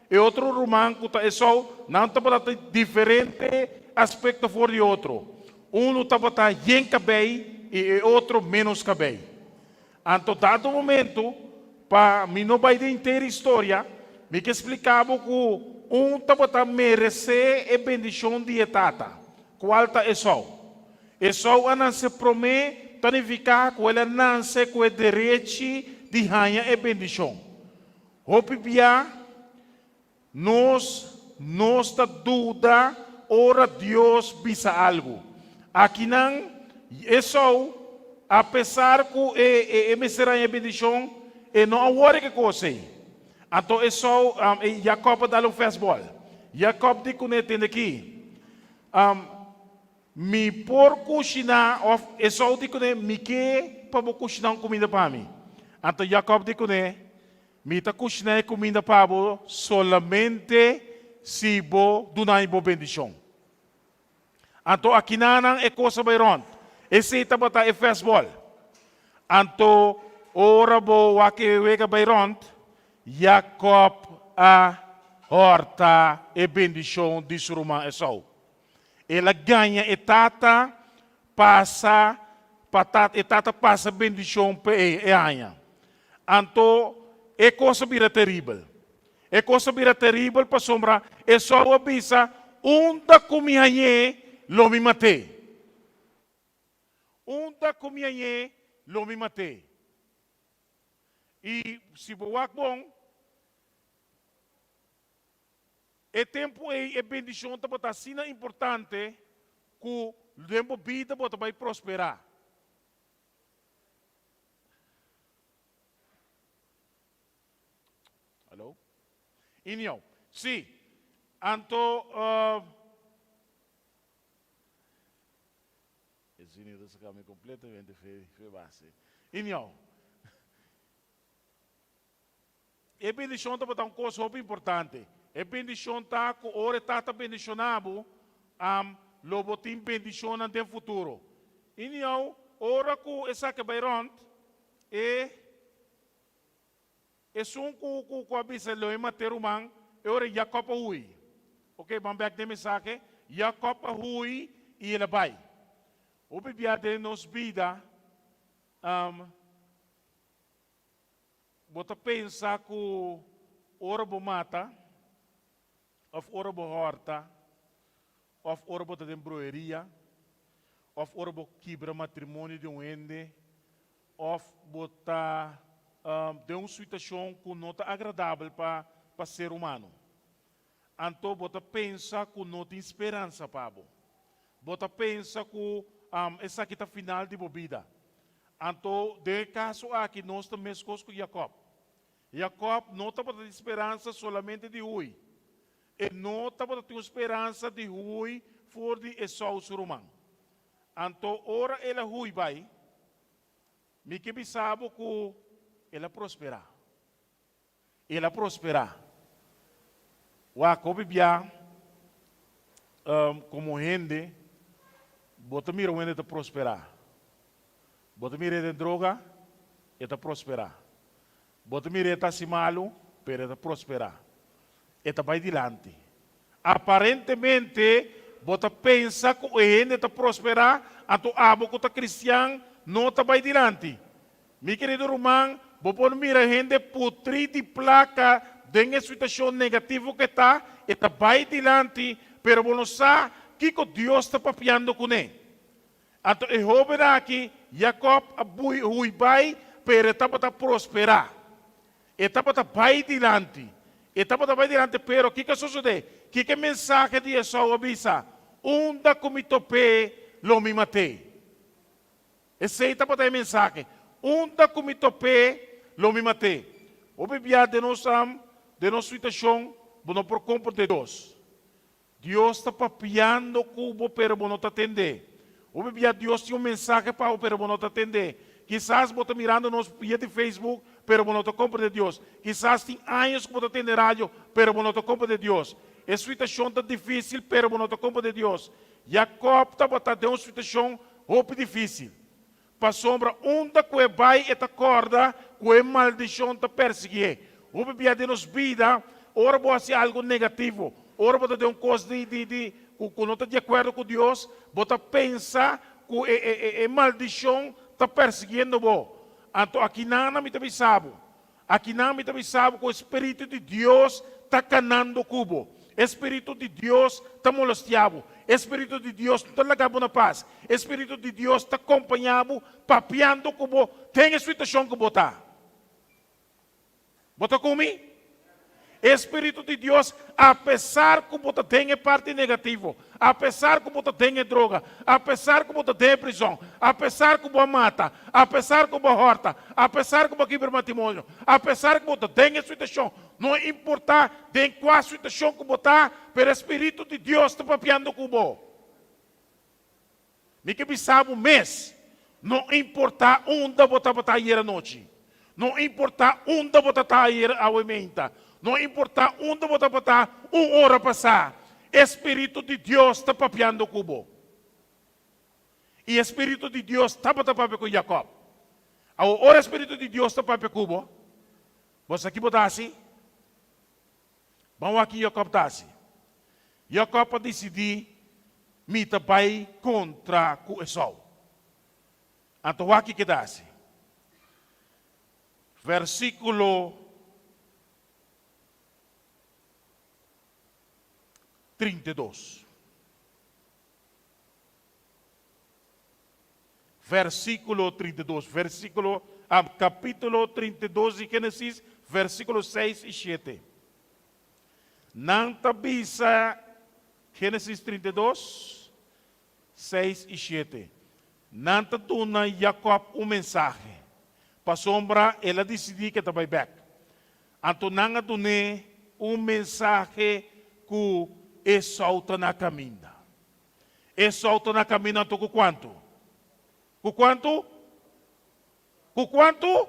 e otro ruman ku ta Esou, nan tabata tin diferente aspekto for di otro. Unu tabata yen kabei i e otro ménos kabei. Anto dado momento, pa mi no bai den henter historia, mi ke splika bo ku un tabata meresé e bendishon di e tata, kual ta Esou. Esou a nase promé ta nifiká ku el a nase ku e derechi di haña e bendishon. Hopi bia Nos nos ta duda ora Dios bisa algu. Akinan, Esou, apesar ku e e mester haña bendishon, e no a wòri ku e kos ei. Anto Esou, Jakòb a dal un fastball. Jakòb di kuné, Tende aki, mi por kushiná, òf Esou di kuné, Mi ke pa bo kushiná un kuminda pa mi. Anto Jakòb di kuné, Mi ta kushiná e kuminda pa bo solamente si bo duna mi bo bendishon. Anto akinanan e kos a bai rònt. Esei tabata e fèstbòl. Anto ora bo wak e wega bai rònt, Jakòb a hòrta e bendishon di su ruman Esou. El a gaña e tata pasa pa tata, e tata pasa bendishon pa e, e haña. Anto e kos a bira teribel. E kos a bira teribel pasobra Esou a bisa, Unda ku mi hañ'é, lo mi mat'é. Unda ku mi hañ'é, lo mi mat'é. I si bo wak bon, E tempu ei e bendishon tabata asina importante ku den bo bida bo ta bai prosperá. Hallo? Inio, Sí. Anto, e zonido ta saka mi kompletamente fe base. Inio, E bendishon tabata un kos hopi importante. E bendishon ta ku ora e Tata bendishoná bo, lo bo tin bendishonnan den futuro. I niou, ora ku esaki a bai rònt, e esun ku ku a bisa lo e mat'é ruman, e ora Jakòb a hui. Oke, ban bèk den mensahe. Jakòb a hui i el a bai. Hopi bia den nos bida, Bo ta pensa ku ora bo mata, òf ora bo hòrta, òf ora bo ta den bruheria, òf ora bo kibra matrimonio di un hende, òf bo ta den un situashon ku no ta agradabel pa pa ser humano, anto bo ta pensa ku no tin speransa pa bo. Bo ta pensa ku esaki ta final di bo bida. Anto, den e kaso aki nos ta meskos ku Jakòb. Jakòb no tabata tin speransa solamente di hui. E no tabata tin un speransa di hui for di Esou su ruman. Anto, ora el a hui bai, mi ke bisa bo ku el a prosperá. El a prosperá. Wak, hopi bia, komo hende, bo ta mira un hende ta prosperá. Bo ta mira e den droga, e ta prosperá. Bo ta mira e ta hasi malu, pero e ta prosperá. E ta bai dilanti. Aparentemente, bo ta pensa ku e hende ta prosperá, anto abo ku ta kristian no ta bai dilanti. Mi kerido ruman, bo por mira hende putrí di plaka den e situashon negativo ku e ta, e ta bai dilanti, pero bo no sa kiko Dios ta papiando kuné. Anto e hóben aki, Jakòb, a bui hui bai, pero e tabata prosperá. E tabata bai dilanti. E tabata bai dilanti, pero kiko a sosodé? Kiko e mensahe di Esou a bisa? Unda ku mi top'é, lo mi mat'é. Esei tabata e mensahe. Unda ku mi top'é, lo mi mat'é. Hopi bia den nos den nos situashon, bo no por komprondé Dios. Dios ta papiando ku bo pero bo no ta tendé. Hopi bia Dios tin un mensahe pa bo pero bo no ta tende. Kisas bo ta mirando nos via di Facebook pero bo no ta komprende Dios. Kisas tin años ku bo ta tende radio pero bo no ta komprende Dios. E situashon ta difísil pero bo no ta komprende Dios. Jakòb tabata den un situashon hopi difísil. Pasobra unda ku e bai e ta kòrda ku e maldishon ta persiguié. Hopi bia den nos bida, ora bo hasi algu negativo, ora bo ta den un kos di di di ku ku no ta di akuerdo ku Dios, bo ta pensa ku e e e e maldishon ta persiguiendo bo. Anto akinan mi ta bisa bo, Akinan mi ta bisa bo ku e Spiritu di Dios ta kanando ku bo. E Spiritu di Dios ta molestia bo. E Spiritu di Dios no ta laga bo na pas. E Spiritu di Dios ta kompañá bo, papiando ku bo den e situashon ku bo ta. Bo ta ku mi? E Spiritu di Dios, apesar ku bo ta den e parti negativo, apesar ku bo ta den e droga, apesar ku bo ta den e prizòn, apesar ku bo a mata, apesar ku bo a hòrta, apesar ku bo a kibra matrimonio, apesar ku bo ta den e situashon, no importá den kua situashon ku bo ta, pero e Spiritu di Dios ta papiando ku bo. Mi ke bisa bo mes, no importá unda bo tabata ayer anochi, no importá unda bo ta ta ayer awe meinta, no importá unda bo tabata un ora pasá, e Spiritu di Dios ta papiando ku bo. I e Spiritu di Dios tabata papia ku Jakòb. Awor, ora e Spiritu di Dios ta papia ku bo, bo sa ki bo ta hasi? Ban wak ki Jakòb ta hasi. Jakòb a disidí, Mi ta bai kontra ku Esou. Anto wak ki ta hasi. Versíkulo 32. Versíkulo 32, versíkulo, ah, kapítulo 32 di Génesis, versíkulo 6 i 7. Nan ta bisa, Génesis 32, 6 i 7, Nan ta duna Jakòb un mensahe, pasobra el a disidí ku e ta bai bèk. Anto nan a dun'é un mensahe ku Esou ta na kaminda. Esou ta na kaminda anto ku kuantu? Ku kuantu? Ku kuantu?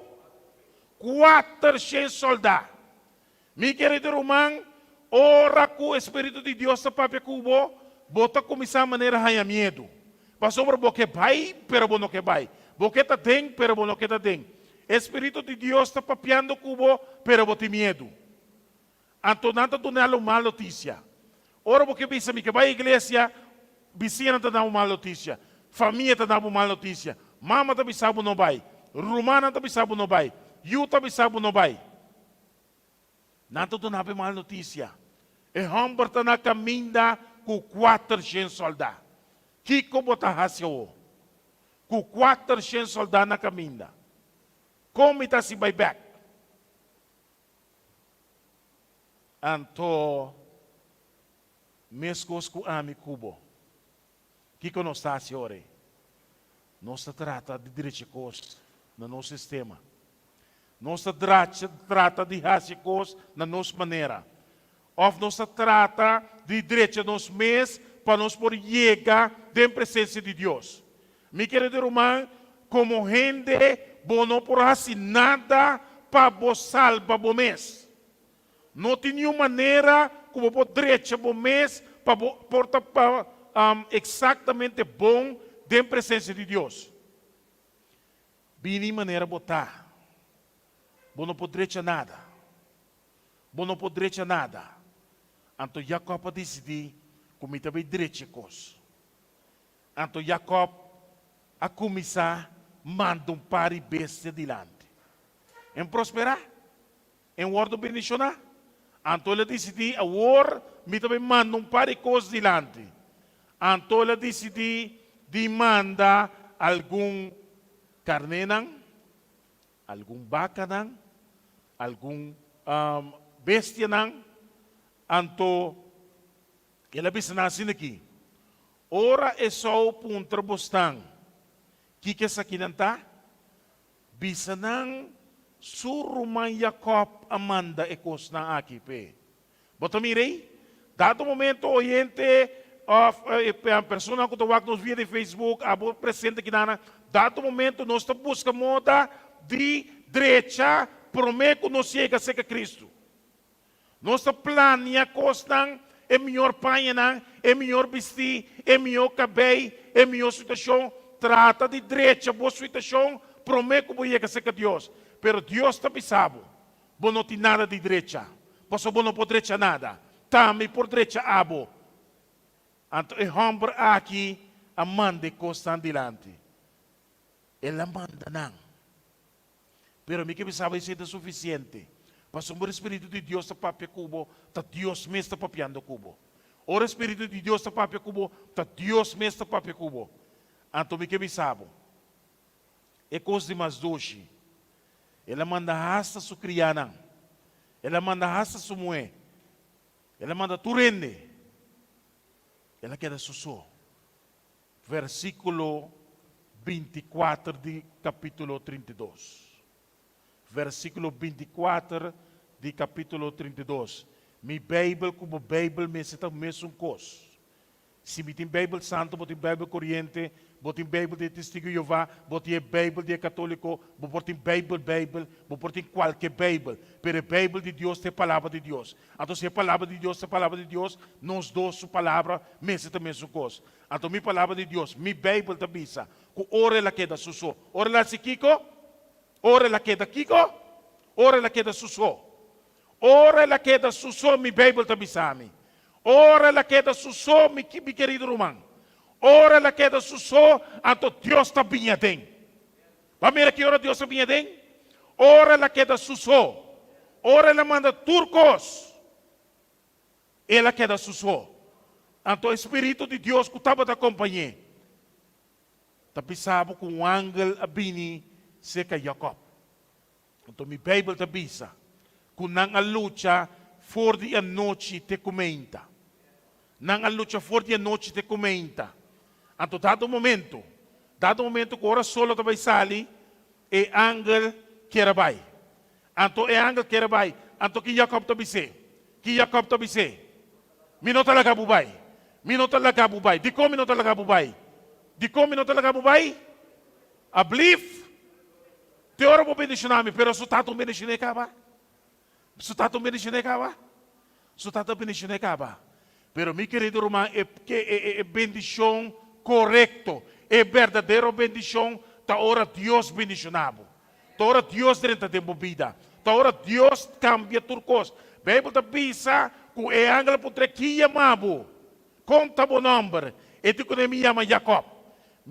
Kuatershen soldá. Mi kerido ruman, ora ku e Spiritu di Dios ta papia ku bo, bo ta kuminsá manera haña miedu. Pasobra bo ke bai, pero bo no ke bai. Bo ke ta den, pero bo no ke ta den. E Spiritu di Dios ta papiando ku bo, pero bo tin miedu. Anto nan ta duna el un mal notisia. Ora bo ke bisa mi ke bai iglesia, bisiñanan ta dabo mal notisia, famia ta dabo mal notisia, mama ta bisa bo no bai, rumannan ta bisa bo no bai, yu ta bisa bo no bai. Nan ta duna bo e mal notisia. E hòmber ta na kaminda ku kuatershen sòldá. Kiko bo ta hasi awor? Ku kuatershen sòldá na kaminda, kon mi ta hasi bai bèk? Anto, meskos ku ami ku bo, kiko nos ta hasi ora ei? Nos ta trata di drecha kos na nos sistema. Nos ta trata di hasi kos na nos manera. Òf nos ta trata di drecha nos mes pa nos por yega den presensia di Dios. Mi kerido ruman, komo hende bo no por hasi nada pa bo salba bo mes. No tin niun manera ku bo por drecha bo mes pa bo por ta eksaktamente bon den presensia di Dios. Bini manera bo ta, bo no por drecha nada. Bo no por drecha nada. Anto Jakòb a disidí ku mi ta bai drecha e kos. Anto Jakòb a kuminsá manda un par di bestia dilanti. En prosperá, en wòrdu bendishoná. Anto el a disidí, Awor mi ta bai manda un par di kos dilanti. Anto el a disidí di manda algun karnénan, algun bakanan, algun bestianan. Anto El a bisa nan asina aki, Ora Esou puntra bosnan, Kiko esakinan ta? Bisa nan, Su ruman Jakòb a manda e kosnan aki p'e. Bo ta mira ei? Dado momento oyente òf e personanan ku ta wak nos via di Facebook, abo presente kinan, dado momento nos ta buska moda di drecha promé ku nos yega serka Kristu. Nos ta plania kosnan, e mihor pañanan, e mihor bistí, e mihor kabei, e mihor situashon. Trata di drecha bo situashon promé ku bo yega serka Dios. Pero Dios ta bisa bo, Bo no tin nada di drecha, pasobra bo no por drecha nada. Ta mi por drecha abo. Anto e hòmber aki a manda e kosnan dilanti. El a manda nan. Pero mi ke bisa bo esei ta sufisiente. Pasobra ora e Spiritu di Dios ta papia ku bo, ta Dios mes ta papiando ku bo. Ora e Spiritu di Dios ta papia ku bo, ta Dios mes ta papia ku bo. Anto mi ke bisa bo, e kos di mas dushi, El a manda hasta su krianan, el a manda hasta su muhé, el a manda tur hende. El a keda su so. Versíkulo bintikuater di kapítulo 32. Versíkulo bintikuater di kapítulo 32. Mi Beibel ku bo Beibel mester ta mesun kos. Si mi tin Beibel Santu, bo tin Beibel Koriente, bo tin Beibel di e Testigu di Jehová, bo tin e Beibel di e Katóliko, bo por tin Beibel Beibel, bo por tin kualke Beibel, pero e Beibel di Dios ta e Palabra di Dios. Anto si e Palabra di Dios ta e Palabra di Dios, nos dos su palabra mester ta mesun kos. Anto mi Palabra di Dios, mi Beibel ta bisa ku ora el a keda su so. Ora el a hasi kiko? Ora el a keda kiko? Ora el a keda su so. Ora el a keda su so, mi Beibel ta bisa mi. Ora el a keda su so, mi mi kerido ruman. Ora el a keda su so, anto Dios ta bini aden. Bo a mira ki ora Dios a bini aden? Ora el a keda su so. Ora el a manda tur kos, el a keda su so. Anto e Spiritu di Dios ku tabata kompañ'é ta bisa bo ku un angel a bini serka Jakòb. Anto mi Beibel ta bisa ku nan a lucha for di anochi te ku meinta. Nan a lucha for di anochi te ku meinta. Anto dado momento, dado momento ku ora solo ta bai sali, e angel kier a bai. Anto e angel kier a bai, anto ki Jakòb ta bis'é? Ki Jakòb ta bis'é? Mi no ta laga bo bai. Mi no ta laga bo bai. Dikon mi no ta laga bo bai? Dikon mi no ta laga bo bai? Ablief? Te ora bo bendishoná mi, pero su tata un bendishoné kaba. Su tata un bendishoné kaba. Su tata bendishoné kaba. Pero mi kerido ruman, e, e, e, e bendishon korekto, e berdadero bendishon ta ora Dios bendishoná bo. Ta ora Dios drenta den bo bida. Ta ora Dios kambia tur kos. Beibel ta bisa ku e angel a puntra, Ki yama bo? Kon ta bo nòmber? E di kuné, Mi yama Jakòb.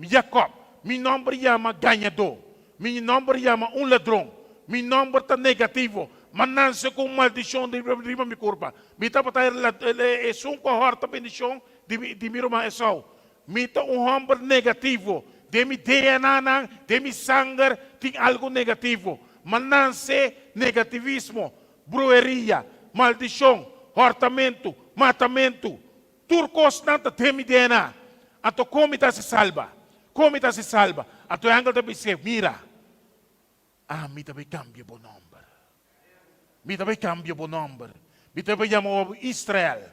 Jakòb, Mi nòmber yama gañadó. Mi nòmber yama un ladron. Mi nòmber ta negativo. M'a nanse ku un maldishon riba mi kurpa. Mi tabata esun ku a hòrta bendishon di mi ruman Esou. Mi ta un hòmber negativo. Den mi DNA-nan, den mi sanger tin algu negativo. M'a nanse negativismo, bruheria, maldishon, hòrtamentu, matamentu. Tur kosnan ta den mi DNA. Anto kon mi ta hasi salba? Kon mi ta hasi salba? Anto e angel ta bis'é, Mira, ami ta bai kambia bo nòmber. Mi ta bai kambia bo nòmber. Mi ta bai yama bo Israel.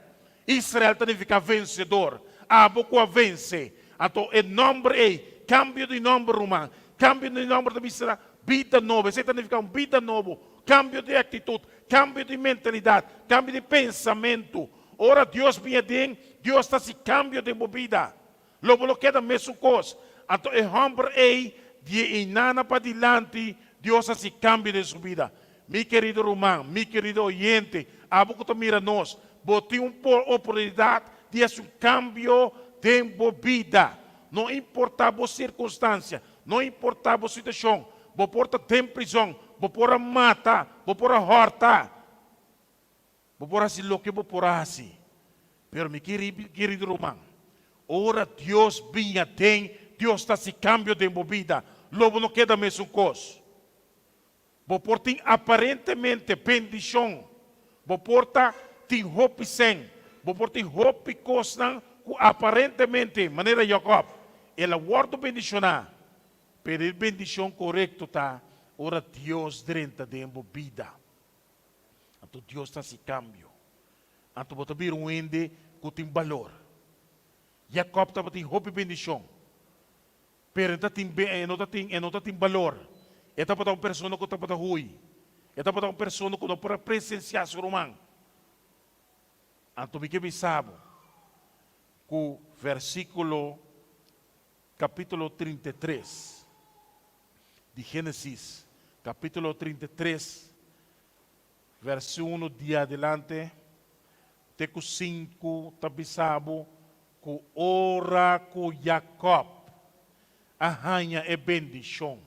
Israel ta nifiká vensedor, abo ku a vense. Anto e nòmber ei, kambio di nòmber ruman, kambio di nòmber ta bisa bida nobo. Esei ta nifiká un bida nobo, kambio di aktitut, kambio di mentalidat, kambio di pensamentu. Ora Dios bin aden, Dios ta hasi kambio den bo bida. Lo bo lo keda mesun kos. Anto e hòmber ei, di e einana padilanti, Dios a hasi kambio den su bida. Mi kerido ruman, mi kerido oyente, abo ku ta mira nos, bo tin un oportunidat di hasi un kambio den bo bida. No importá bo sirkunstansia, no importá bo situashon, bo por ta den prizòn, bo por a mata, bo por a hòrta, Bo por hasi loke bo por hasi, pero mi kerido ruman, ora Dios bin aden, Dios ta hasi kambio den bo bida, lo bo no keda mesun kos. Bo por tin aparentemente bendishon, bo por ta tin hopi sèn, bo por tin hopi kosnan ku aparentemente, manera Jakòb, el a wòrdu bendishoná, pero e bendishon korekto ta ora Dios drenta den bo bida. Anto Dios ta hasi kambio. Anto bo ta bira un hende ku tin balor. Jakòb tabatin hopi bendishon, pero e tatin e no tatin e no tatin balor. E tabata un persona ku tabata hui. E tabata un persona ku no por a presensiá su ruman. Anto mi ke bisa bo ku versíkulo kapítulo 33 di Génesis, kapítulo 33, versíkulo di adelante te ku sinku ta bisa bo ku ora ku Jakòb a haña e bendishon,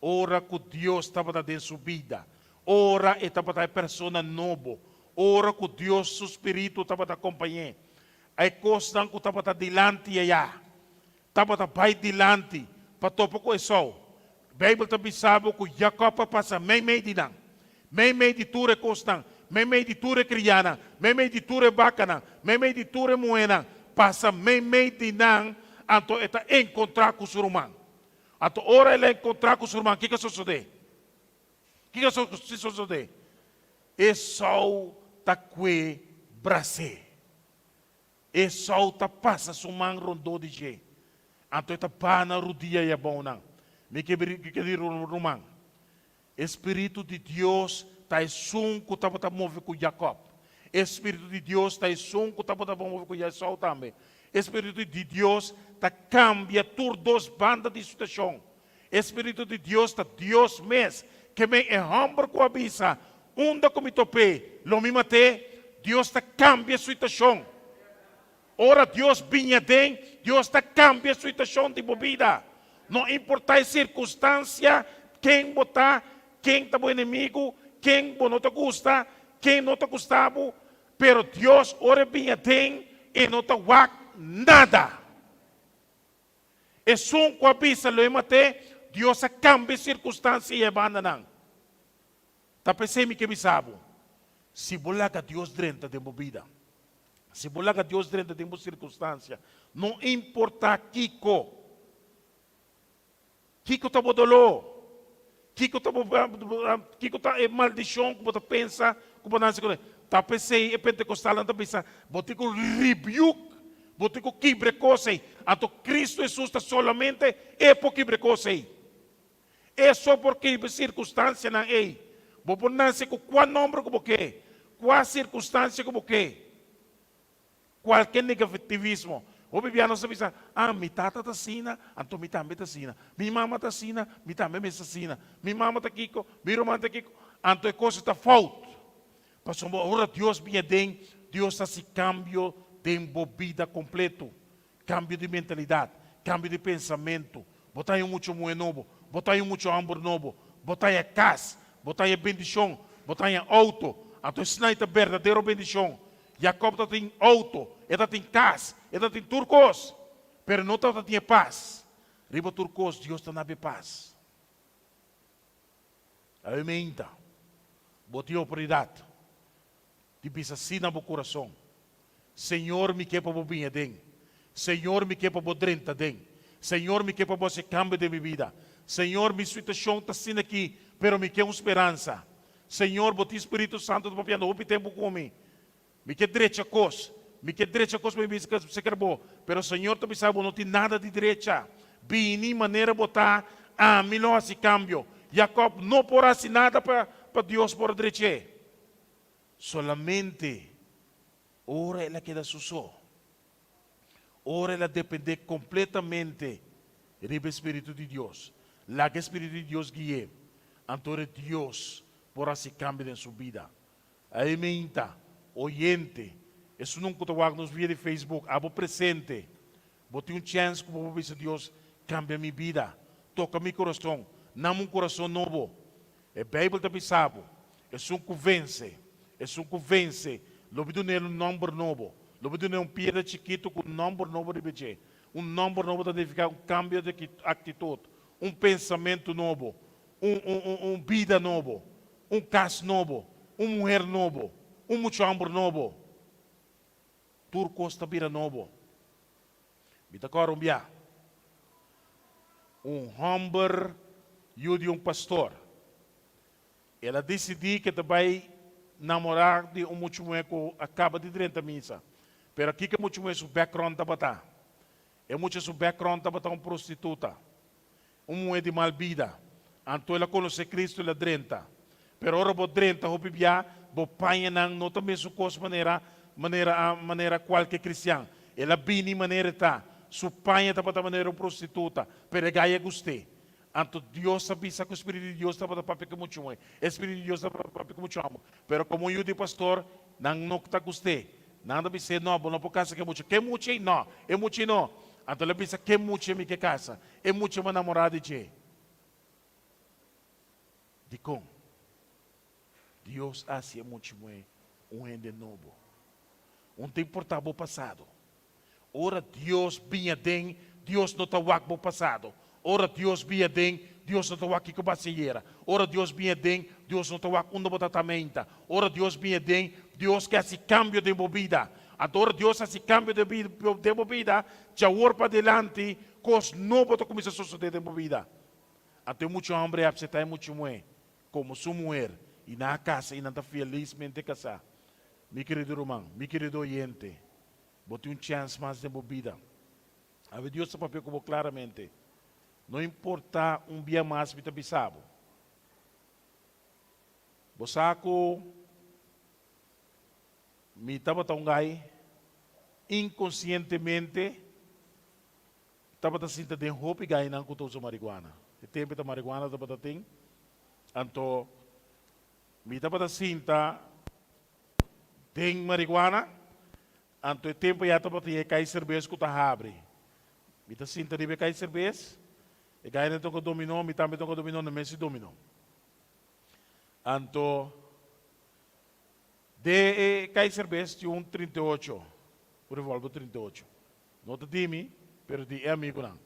ora ku Dios tabata den su bida, ora e tabata e persona nobo, ora ku Dios su spiritu tabata kompañ'é, e kosnan ku tabata dilanti ayá tabata bai dilanti pa topa ku Esou. Beibel ta bisa bo ku Jakòb a pasa meimei di nan, meimei di tur e kosnan, meimei di tur e kriánan, meimei di tur e bakanan, meimei di tur e muhénan, pasa meimei di nan, anto e ta enkontrá ku su ruman. Anto ora el a enkontrá ku su ruman, kiko a sosodé? Kiko a sosodé? Esou ta kue bras'é. Esau ta pasa su man rondó di dje, anto e ta baha na rudia i abounan. Mi ke di ruman, e Spiritu di Dios ta esun ku tabata move ku Jakòb. E Spiritu di Dios ta esun ku tabata move ku Esau tambe. E Spiritu di Dios ta kambia tur dos banda di situashon. E Spiritu di Dios ta Dios mes. Ke men e hòmber ku a bisa, Unda ku mi top'é, lo mi mat'é. Dios ta kambia situashon. Ora Dios bini aden, Dios ta kambia situashon di bo bida. No importá e sirkunstansia, ken bo ta, ken ta bo enemigu, ken bo no ta gusta, ken no ta gusta bo, pero Dios ora e bini aden, e no ta wak nada. Esun ku a bisa lo e mat'é, Dios a kambia e sirkunstansia i e bandanan. Ta p'esei mi ke bisa bo, si bo laga Dios drenta den bo bida, si bo laga Dios drenta den bo sirkunstansia, no importá kiko, kiko ta bo doló, kiko ta bo, kiko ta e maldishon ku bo ta pensa ku bo nase kuné, ta p'esei e pentekostalnan ta bisa, bo tin ku rebuke, bo tin ku kibra e kos ei. Anto Kristu Hesus ta solamente e por kibra e kos ei. E so por kibra sirkunstansianan ei. Bo por nase ku kua nòmber ku bo ke, kua sirkunstansia ku bo ke. Kualke negativismo. Hopi bia nos ta bisa, Ah, mi tata ta asina, anto mi tambe ta asina. Mi mama ta asina, mi tambe mester asina. Mi mama ta kiko, mi ruman ta kiko. Anto e kos ta fout. Pasobra ora Dios bini aden, Dios ta hasi kambio den bo bida kompleto. Kambio di mentalidat, kambio di pensamentu. Bo ta haña un mucha muhé nobo, bo ta haña un mucha hòmber nobo, bo ta haña kas, bo ta haña bendishon, bo ta haña outo. Anto esnan ta berdadero bendishon. Jakòb tabatin outo, e tabatin kas, e tabatin tur kos, pero e no tabatin e pas. Riba tur kos Dios ta nab'e pas. Aumenta bo tin oportunidat di bisa sí na bo kurason, Señor mi ke pa bo bini aden, Señor mi ke pa bo drenta aden, Señor mi ke pa bo hasi kambio den mi bida, Señor mi situashon ta asina aki pero mi ke un speransa, Señor bo tin Spiritu Santu ta papiando hopi tempu ku mi, mi ke drecha kos, mi ke drecha kos pa mi bisa seker bo, pero Señor ta bisa bo no tin nada di drecha, bini manera bo ta, ami lo hasi kambio. Jakob no por hasi nada pa Dios por a drech'é. Solamente ora el a keda su so, ora el a dependé kompletamente riba e spiritu di Dios, laga e spiritu di Dios gui'é, anto ora Dios por hasi kambio den su bida. Ai meinta, oyente, esunun ku ta wak nos via di Facebook, abo presente, bo tin un chèns ku bo por bisa Dios, Kambia mi bida, toka mi kurason, nami un kurason nobo. E Beibel ta bisa bo, Esun ku vense, esun ku vense, lo mi dun'el un nòmber nobo. Lo mi dun'el un piedra chikitu ku un nòmber nobo riba dje. Un nòmber nobo ta nifiká un kambio di aktitut, un pensamentu nobo, un un un un bida nobo, un kas nobo, un muher nobo, un mucha hòmber nobo. Tur kos ta bira nobo. Mi ta kòrda un bia, un hòmber yu di un pastor. El a disidí ku e ta bai namorá di un mucha muhé ku a kaba di drenta misa. Pero kiko e mucha muhé su background tabata? E mucha su background tabata un prostituta, un muhé di mal bida. Anto el a konosé Cristo el a drenta. Pero ora bo drenta hopi bia, bo pañanan no ta mesun kos manera manera manera kualke kristian. El a bini manera e ta. Su paña tabata manera un prostituta, pero e gai a gust'é. Anto Dios a bisa ku Spiritu di Dios tabata papia ku muchu muhé. E Spiritu di Dios tabata papia ku muchu hòmber. Pero komo un yu di pastor, nan no ta gust'é. Nan ta bis'é, No, bo no por kasa ku e mucha. Ke mucha ei? No, e mucha ei no. Anto el a bisa, Ke mucha mi ke kasa? E mucha mi a namorá di dje. Dikon? Dios a hasi e mucha muhé un hende nobo. Un ta importá bo pasado. Ora Dios bin aden, Dios no ta wak bo pasado. Ora Dios bin aden, Dios no ta wak kiko bo a hasi ayera. Ora Dios bin aden, Dios no ta wak unda bo ta ta meinta. Ora Dios bin aden, Dios ke hasi kambio den bo bida. Anto ora Dios hasi kambio den den bo bida, djawor padilanti kos nobo ta kuminsá sosodé den bo bida. Anto e mucha hòmber a apseptá e mucha muhé komo su muher i nan a kasa i nan ta felismente kasá. Mi kerido ruman, mi kerido oyente, Bo tin un chèns mas den bo bida. Awe Dios ta papia ku bo klaramente. No importá un bia mas mi ta bisa bo. Bo sa ku mi tabata un gai inkonsientemente tabata sinta den hopi gainan ku ta usa marihuana. E tempu ta marihuana tabata tin. Anto mi tabata sinta Den marihuana, anto e tempu ya tabatin e kai serbes ku ta habri. Mi ta sinta riba e kai serbes, e gainan toka dominó, mi tambe toka dominó, no mester dominó. Anto den e kai serbes tin un 38, un revolver 38. No ta di mi, pero di e amigunan.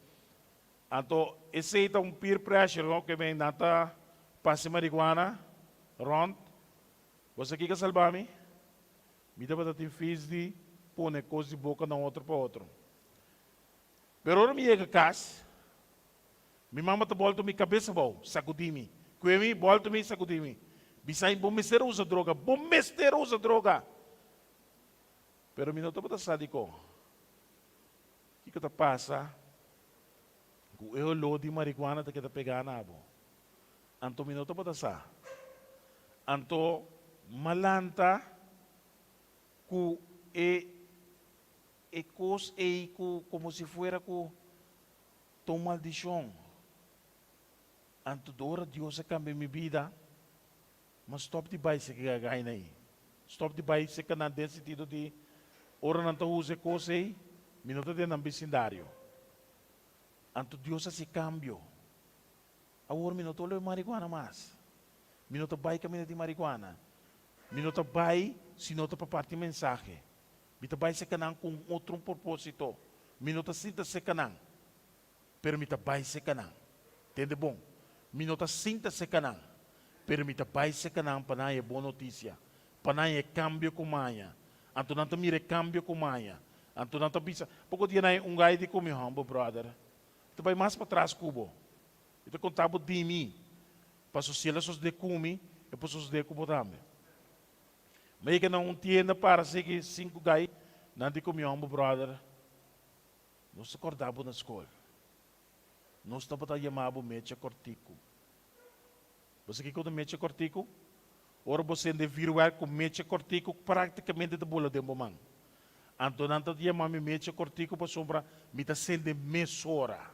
Anto esei ta un peer pressure, no, ke men nan ta pasa e marihuana rònt. Bo sa kiko a salba mi? Mi tabata tin fis di pone kos di boka na otro pa otro. Pero ora mi yega kas, mi mama ta bòlta mi kabes abou, sakudí mi. Kue mi, bòlta mi, sakudí mi. Bisa mi, Bo mester a usa droga, bo mester a usa droga! Pero mi no tabata sa dikon. Kiko ta pasa ku e oló di marihuana ta keda pegá na bo? Anto mi no tabata sa. Anto m'a lanta ku e e kos ei ku komo si fuera ku ta un maldishon. Anto ora Dios a kambia mi bida, m'a stòp di bai seka e gagaina ei. Stòp di bai seka nan den sentido di ora nan ta usa e kos ei, mi no ta den nan bisindario. Anto Dios a hasi kambio. Awor mi no ta olé marihuana mas. Mi no ta bai kaminda di marihuana. Mi no ta bai si no ta pa parti mensahe. Mi ta bai seka nan ku un otro un propósito. Mi no ta sinta seka nan, pero mi ta bai seka nan. Tende bon, mi no ta sinta seka nan, pero mi ta bai seka nan pa nan haña e bon notisia, pa nan haña e kambio ku maña. Anto nan ta mira e kambio ku maña. Anto nan ta bisa, poko dia nan haña un gai di ku mi humble brother. Ta bai mas patras ku bo. Mi ta konta bo di mi, paso si el a sosodé ku mi, e por sosodé ku bo tambe. Mi a yega na un tienda para sigui sinku gai, nan di ku mi hòmber, Bròder, nos ta kòrda bo na skol. Nos tabata yama bo mecha kòrtiku. Bo sa kiko ta mecha kòrtiku? Ora bo sende vuurwerk ku mecha kòrtiku práktikamente ta bula den bo man. Anto nan ta yama mi mecha kòrtiku pasobra mi ta sende mesora.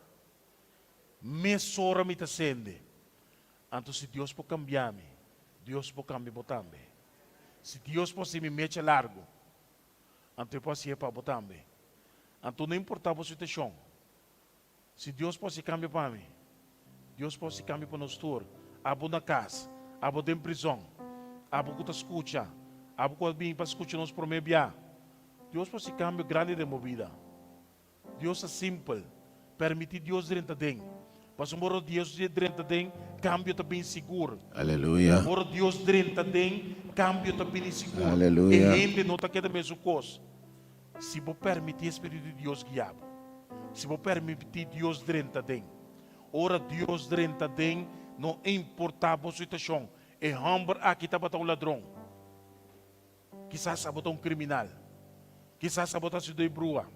Mesora mi ta sende. Anto si Dios por kambia mi, Dios por kambia bo tambe. Si Dios por hasi mi mecha largu, anto e por hasié pa bo tambe. Anto no importá bo situashon, si Dios por hasi kambio pa mi, Dios por hasi kambio pa nos tur. Abo na kas, abo den prizòn, abo ku ta skucha, abo ku a bini pa skucha nos promé bia, Dios por hasi kambio grandi den bo bida. Dios ta simpel. Permití Dios drenta den. Pasobra ora Dios drenta den, kambio ta bini sigur. Aleluya. Ora Dios drenta den, kambio ta bini sigur. Aleluya. E hende no ta keda mesun kos. Si bo permití e Spiritu di Dios guia bo. Si bo permití Dios drenta den. Ora Dios drenta den, no importá bo situashon. E hòmber aki tabata un ladron. Kisas abo ta un kriminal. Kisas abo ta hasi doi brua.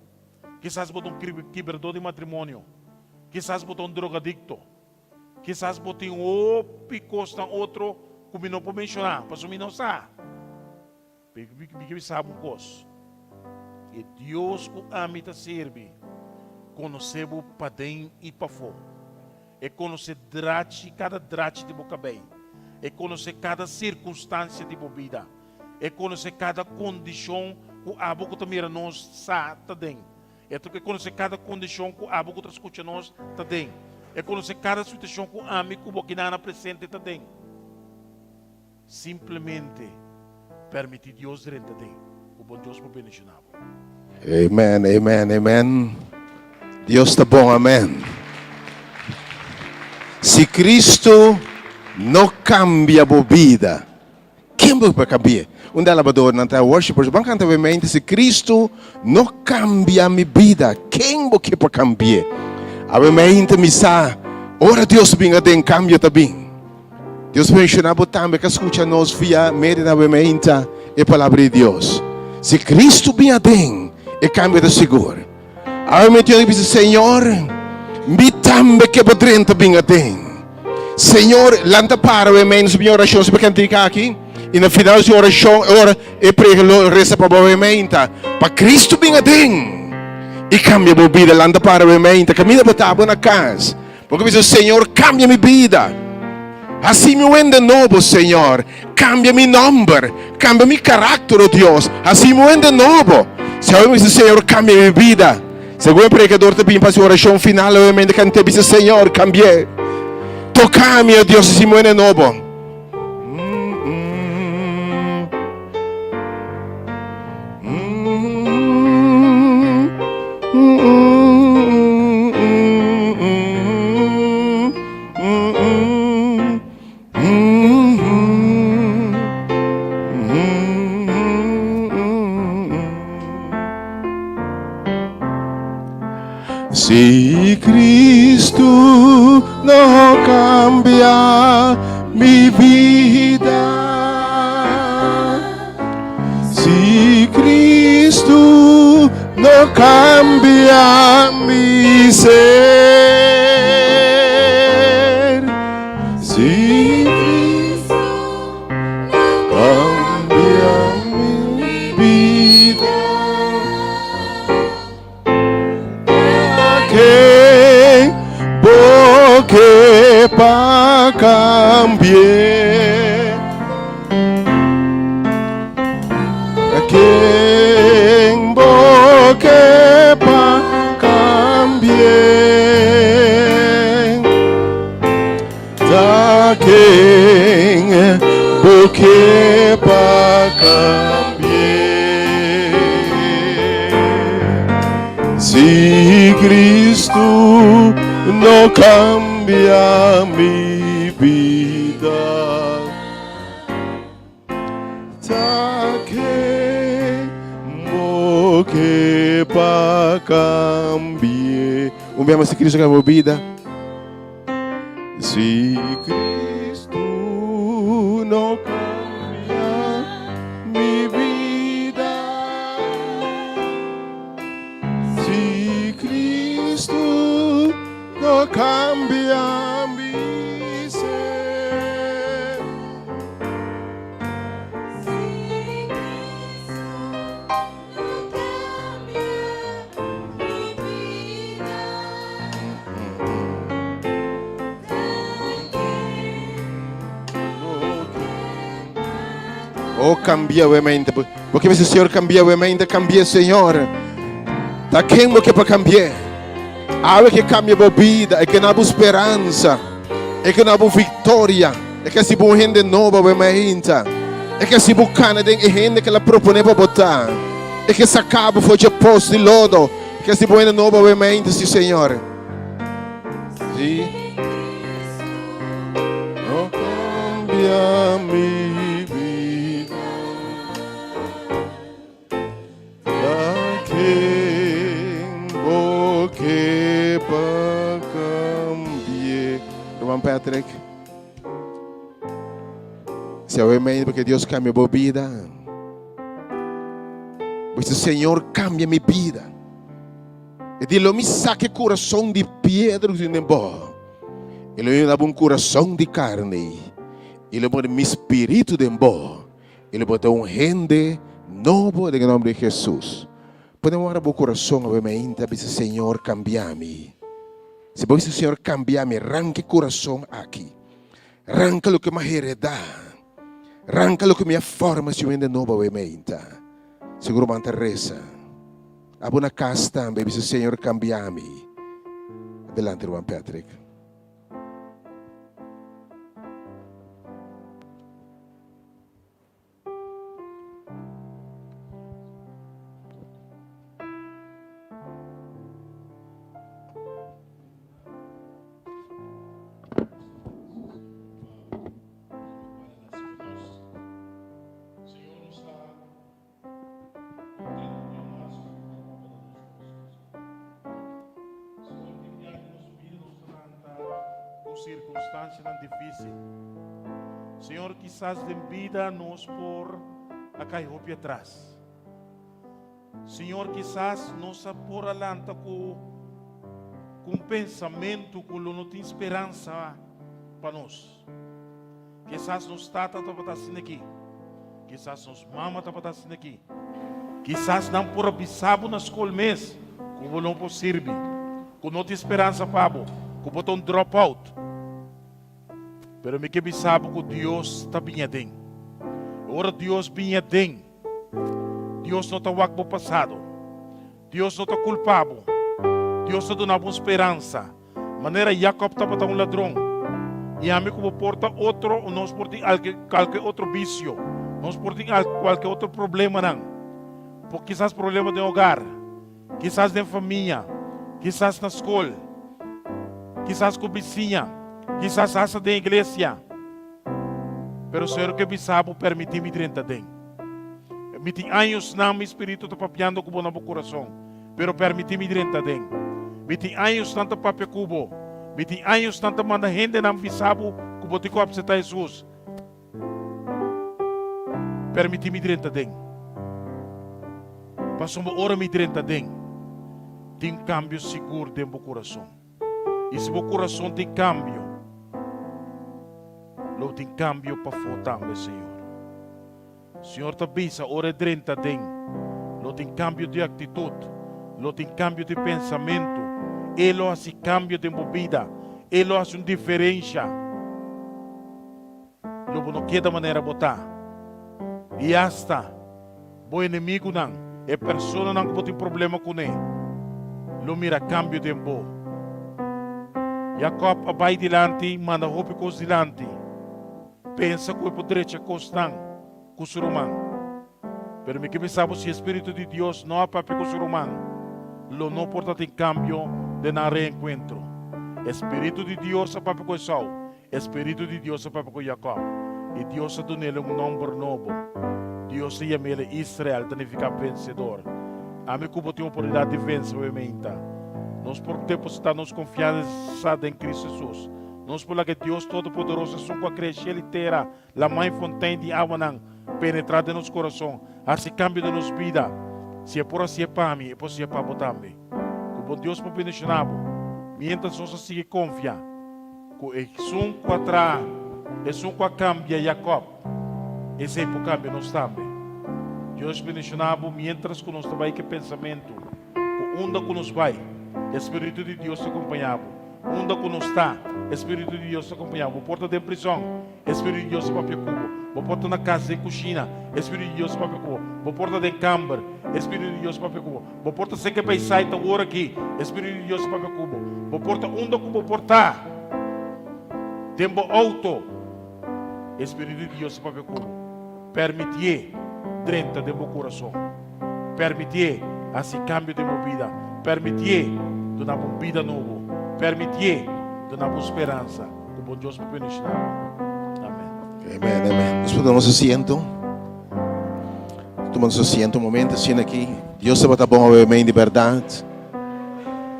Kisas bo ta un kibradó di matrimonio. Kisas bo ta un drogadikto. Kisas bo tin hopi kosnan otro ku mi no por menshoná, pasobra mi no sa. Pero mi ke bisa bo un kos, e Dios ku ami ta sirbi konosé bo paden i pafó. E konosé drachi, kada drachi di bo kabei. E konosé kada sirkunstansia di bo bida. E konosé kada kondishon ku abo ku ta mira nos sa ta den. E ta konosé kada kondishon ku abo ku ta skucha nos ta den. E konosé kada situashon ku ami ku bo kinana presente ta den. Simplemente permití Dios drenta den ku bon Dios por bendishoná bo. Amen, amen, amen. Dios ta bon, amen. Si Cristo no cambia bo bida, ken bo por cambi'e? Un di alabadornan ta worshipers, ban canta we mente, si Cristo no cambia mi bida, ken bo ke pa cambi'e? Awe mente mi sa, ora Dios bin aden, cambio ta bin. Dios bendiciona bo tambe ka scucha nos via medio na wemeinta e palabra di Dios. Si Cristo bin aden, e cambio ta sigur. Awe mi tiene bisa Señor, mi tambe ke bo drenta bin aden. Señor, lanta para wemeinta su oracion su cantica aki. Y na final su oracion, ora e prega lo reza pa bo wemeinta, pa Cristo bin aden. Y cambia bo vida, lanta para wemeinta, camina bo ta bo na cas. Bo ke bisa, Señor, kambia mi bida. Hasi mi un hende nobo, Señor. Kambia mi nomber. Kambia mi karakter, o Dios. Hasi mi un hende nobo. Si awe mi bisa, Señor, kambia mi bida. Segun e predikador ta bin pa hasi orashon final, obviamente kant'é bisa, Señor, kambi'é. Toka mi, o Dios, hasi mi un hende nobo. Si Cristo no cambia mi vida, Si Cristo no cambia mi ser, si Cristo no cambia mi vida, ken bo ke pa cambi'é? Ken bo ke pa cambi'é? Ta ken bo ke pa cambi'é? Si Cristo no cambia mi bida, ta ken bo ke pa cambi'é? Un bia mas, si Cristo cambia bo bida. Si Cristo no cambia mi bida, si Cristo no cambia mi ser. Si Cristo no cambia mi bida. Oh, cambia we mente. Porque me Señor cambia we mente, cambia Señor. Ta ken bo ke pa cambia? Awe ke cambia bo vida, e ke na bo speransa, e ke na bo victoria, e ke si bo hende nobo we mente. E ke si bo kana den e hende ke la propone pa bota. E ke sacabo for dje pos di lodo. E ke si bo hende nobo we mente, si Señor. Si. No cambia mi vida. Ta ken bo ke pa cambie. Ruman Patrick. Si awe mei porque Dios cambia bo vida. Bo dice, Señor, cambia mi vida. E di, Lo mi saka e kurason di piedra ku tin den bo, i lo mi duna bo un kurason di karni, i lo pone mi spiritu den bo, i lo bo ta un hende nobo den e nòmber di Hesus. Pone wòrda bo kurason awe mainta, bisa, Señor, kambia mi. Si bo bisa, Señor, kambia mi, ranka e kurason aki. Ranka loke mi a heredá. Ranka loke mi a forma si un hende nobo awe mainta. Sigur bo a resa. Abo na kas tambe bisa Señor kambia mi. Adelante ruman Patrick. Circunstancianan difícil. Señor, kisas den bida nos por a cay hopi atras. Señor, kisas nos a por a lanta cu cu un pensamento cu lo no tin speransa pa nos. Kisas nos tata tabata asina aki. Kisas nos mama tabata asina aki. Kisas nan por a bisa bo na skol mes ku bo no por sirbi, ku no tin speransa pa bo, ku bo ta un drop out. Pero mi ke bisa bo ku Dios ta bini aden. E ora Dios bini aden, Dios no ta wak bo pasado. Dios no ta kulpa bo. Dios ta duna bo un speransa. Manera Jacob tabata un ladron, i ami ku bo por ta otro o nos por tin alke kalke otro bisio, nos por tin al kualke otro problemanan, por kisas problema den hogar, kisas den famia, kisas na skol, kisas ku bisiña, kisas hasta den iglesia. Pero Señor ke bisa bo permití mi drenta den. Mi tin añosnan mi spiritu ta papiando ku bo na bo kurason. Pero permití mi drenta den. Mi tin añosnan ta papia ku bo. Mi tin añosnan ta manda hendenan bisa bo ku bo tin ku apseptá Hesus. Permití mi drenta den. Pasobra ora mi drenta den, tin kambio sigur den bo kurason. I si bo kurason tin kambio, lo tin kambio pafó tambe, Señor. Señor ta bisa ora e drenta den, lo tin cambio di actitud, lo tin cambio di pensamento, e lo haci cambio den bo bida, e lo haci un diferencia. Lo bo no keda manera bo ta. Y hasta bo enemigunan, e personanan cu bo tin problema cune, lo mira cambio den bo. Jacob a bay dilanti, manda hopi cos dilanti. Pensa ku e por drecha kosnan ku su ruman. Pero mi ke bisa bo si e Spiritu di Dios no a papia ku su ruman, lo no por ta tin kambio den nan reenkuentro. E Spiritu di Dios a papia ku Esau, e Spiritu di Dios a papia ku Jakòb, i Dios a dun'el un nòmber nobo. Dios a yam'el Israel, ta nifiká vensedor. Ami ku bo tin oportunidat di vense awe meinta. Nos por depositá nos konfiansa den Kristu Hesus. Nos por laga e Dios Todopoderoso, esun ku a krea shel i tera, lamá i fontein di awanan, penetrá den nos kurason, hasi kambio den nos bida. Si e por hasié pa mi, e por hasié pa bo tambe. Ku bon Dios por bendishoná bo, miéntras nos a sigui konfia ku esun ku a traha, esun ku a kambia Jakòb, esei por kambia nos tambe. Dios bendishoná bo miéntras ku nos ta bai ku e pensamentu ku unda ku nos bai, e Spiritu di Dios ta kompañá bo. Unda ku nos ta, e Spiritu di Dios ta kompañá bo. Bo por ta den prizòn, e Spiritu di Dios ta papia ku bo. Bo por ta na kas den kushina, e Spiritu di Dios ta papia ku bo. Bo por ta den kamber, e Spiritu di Dios ta papia ku bo. Bo por ta seke pa e saita awor aki, e Spiritu di Dios ta papia ku bo. Bo por ta unda ku bo por ta, den bo outo, e Spiritu di Dios ta papia ku bo. Permitié drenta den bo kurason. Permitié hasi kambio den bo bida. Permitié duna bo un bida nobo. Permitié duna bo speransa ku bon Dios por bendishoná bo. Amen. Amen, amen. Nos por tuma nos asiento. Tuma nos asiento un momento asina aki. Dios tabata bon awe amén di bèrdat.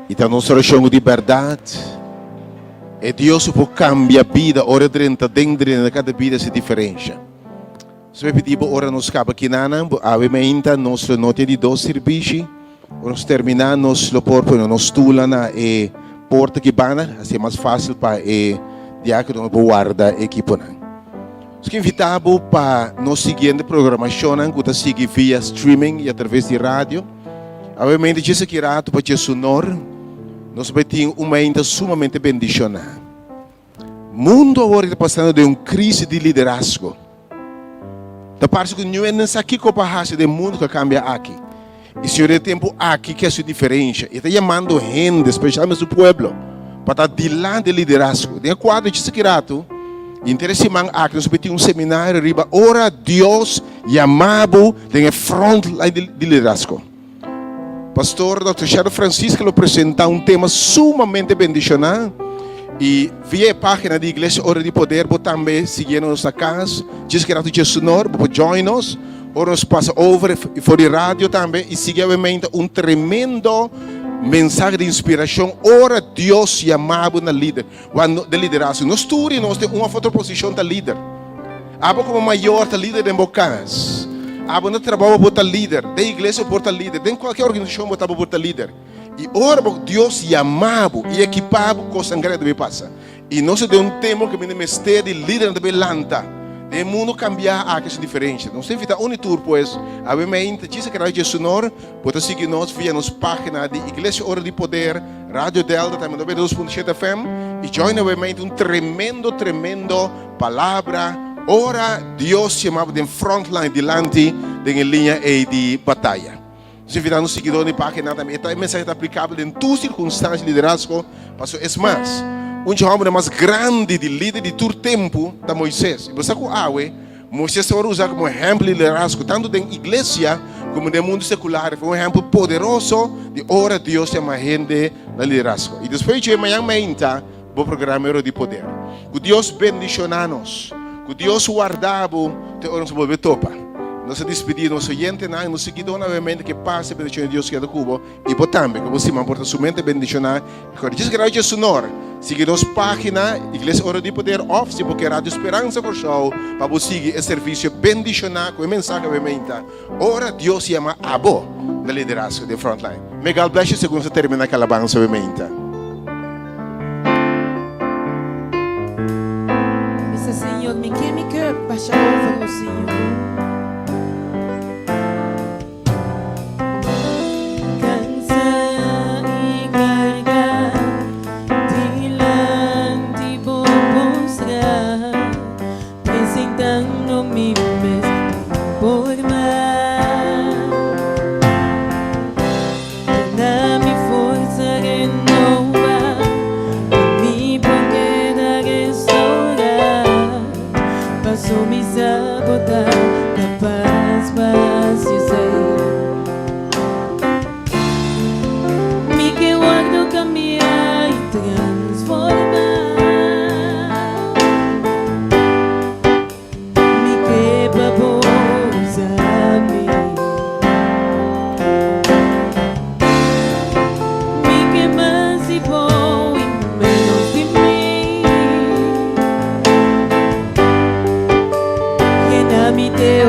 I ta nos orashon ku di bèrdat e Dios ku por kambia bida ora e drenta den drenta kada bida hasi diferensha. So mi pidi bo ora nos kaba kinanan, bo awe mainta nos lo no tin di dos sirbishi. Ora nos terminá nos lo por pone nos stula na e porta ki banda, asina e mas fásil pa e diákononan por warda e ekiponan. Nos ke invitá bo pa nos siguiente programashonnan ku ta sigui via streaming i atraves di radio. Obviamente djes aki ratu pa djes honor nos bai tin un mainta sumamente bendishoná. Mundo awor ta pasando den un crisis di liderazgo. Ta parse cu niun hende sa kico pa haci den mundo cu a cambia aki. Y Señor den e tempo aki ke haci diferencia. E ta yamando hende, specialmente su pueblo, pa ta dilanti e liderazgo. Den e cuadro djis aki rato, henter e siman aki nos tin un seminario riba ora Dios yama bo den e frontline di liderazgo. Pastor Dòkter Shadow Francisca lo presenta un tema sumamente bendishoná i via e página di Iglesia Ora di Poder bo tambe siguiendo nos na kas djis ki ratu djes unor bo por join nos ora nos pasa over for di radio tambe i sigui awemente un tremendo mensahe di inspirashon ora Dios yama bo na lider wak den liderazgo nos tur i nos den un òf otro posishon ta lider. Abo komo mayor ta lider den bo kas. Abo na trabou bo por ta lider. Den iglesia bo por ta lider. Den kualke organisashon bo ta bo por ta lider. I ora bo Dios yama bo i ekipá bo kosnan grandi ta bin pasa. I nos ta den un tempu ku kaminda mester di lidernan ta bin lanta. Den e mundu kambiá aki su diferensha. Nos ta invitá un i tur pues awe meinta djis a keda djesunor bo ta sigui nos via nos página di Iglesia Ora di Poder, Radio Delta tambe 92.7 FM i join awe meinta un tremendo tremendo Palabra, Ora Dios yama bo den frontline dilanti den e liña ei di bataya. Nos invita nos siguidor di pagina tambe. E mensahe ta aplicabel den tur circunstancia di liderazgo, paso es mas, un dje hombernan mas grandi di lider di tur tempu ta Moises. I bo sa cu awe Moises ta worde usa como ehempel di liderazgo tanto den iglesia como den mundo secular. E fue un ehempel poderoso di ora Dios yama hende na liderazgo. I despues dje mañan meinta Bo programa Oro di Poder. Ku Dios bendishoná nos. Ku Dios warda bo te ora nos bolbe topa. Nos a dispidí nos oyentenan i nos siguidónan obviamente ku e pas i bendishon di Dios keda ku bo i bo tambe. Ku bo siman por ta sumamente bendishoná. I kòrda djis graba dje sunor. Sigui nos página Iglesia Oro di Poder òf si bo ke Radio Speransa Kòrsou pa bo sigui e servisio bendishoná ku e mensahe obviamente. Ora Dios yama abo na liderazgo den Frontline. May God bless you segun nos ta termina ku alabansa hoy meinta. Bisa Señor, mi ke mi cup basha over, o Señor. Cansa y carga dilanti bo postra. Presentando mi mes forma. Duna mi forsa renova pa mi por keda restaura. Paso mi sa bo ta kapas pa hasi esei. Mi ke wòrdu kambia i transformá. Mi ke pa bo usa mi. Mi ke mas di bo i ménos di mi. Yena mi te.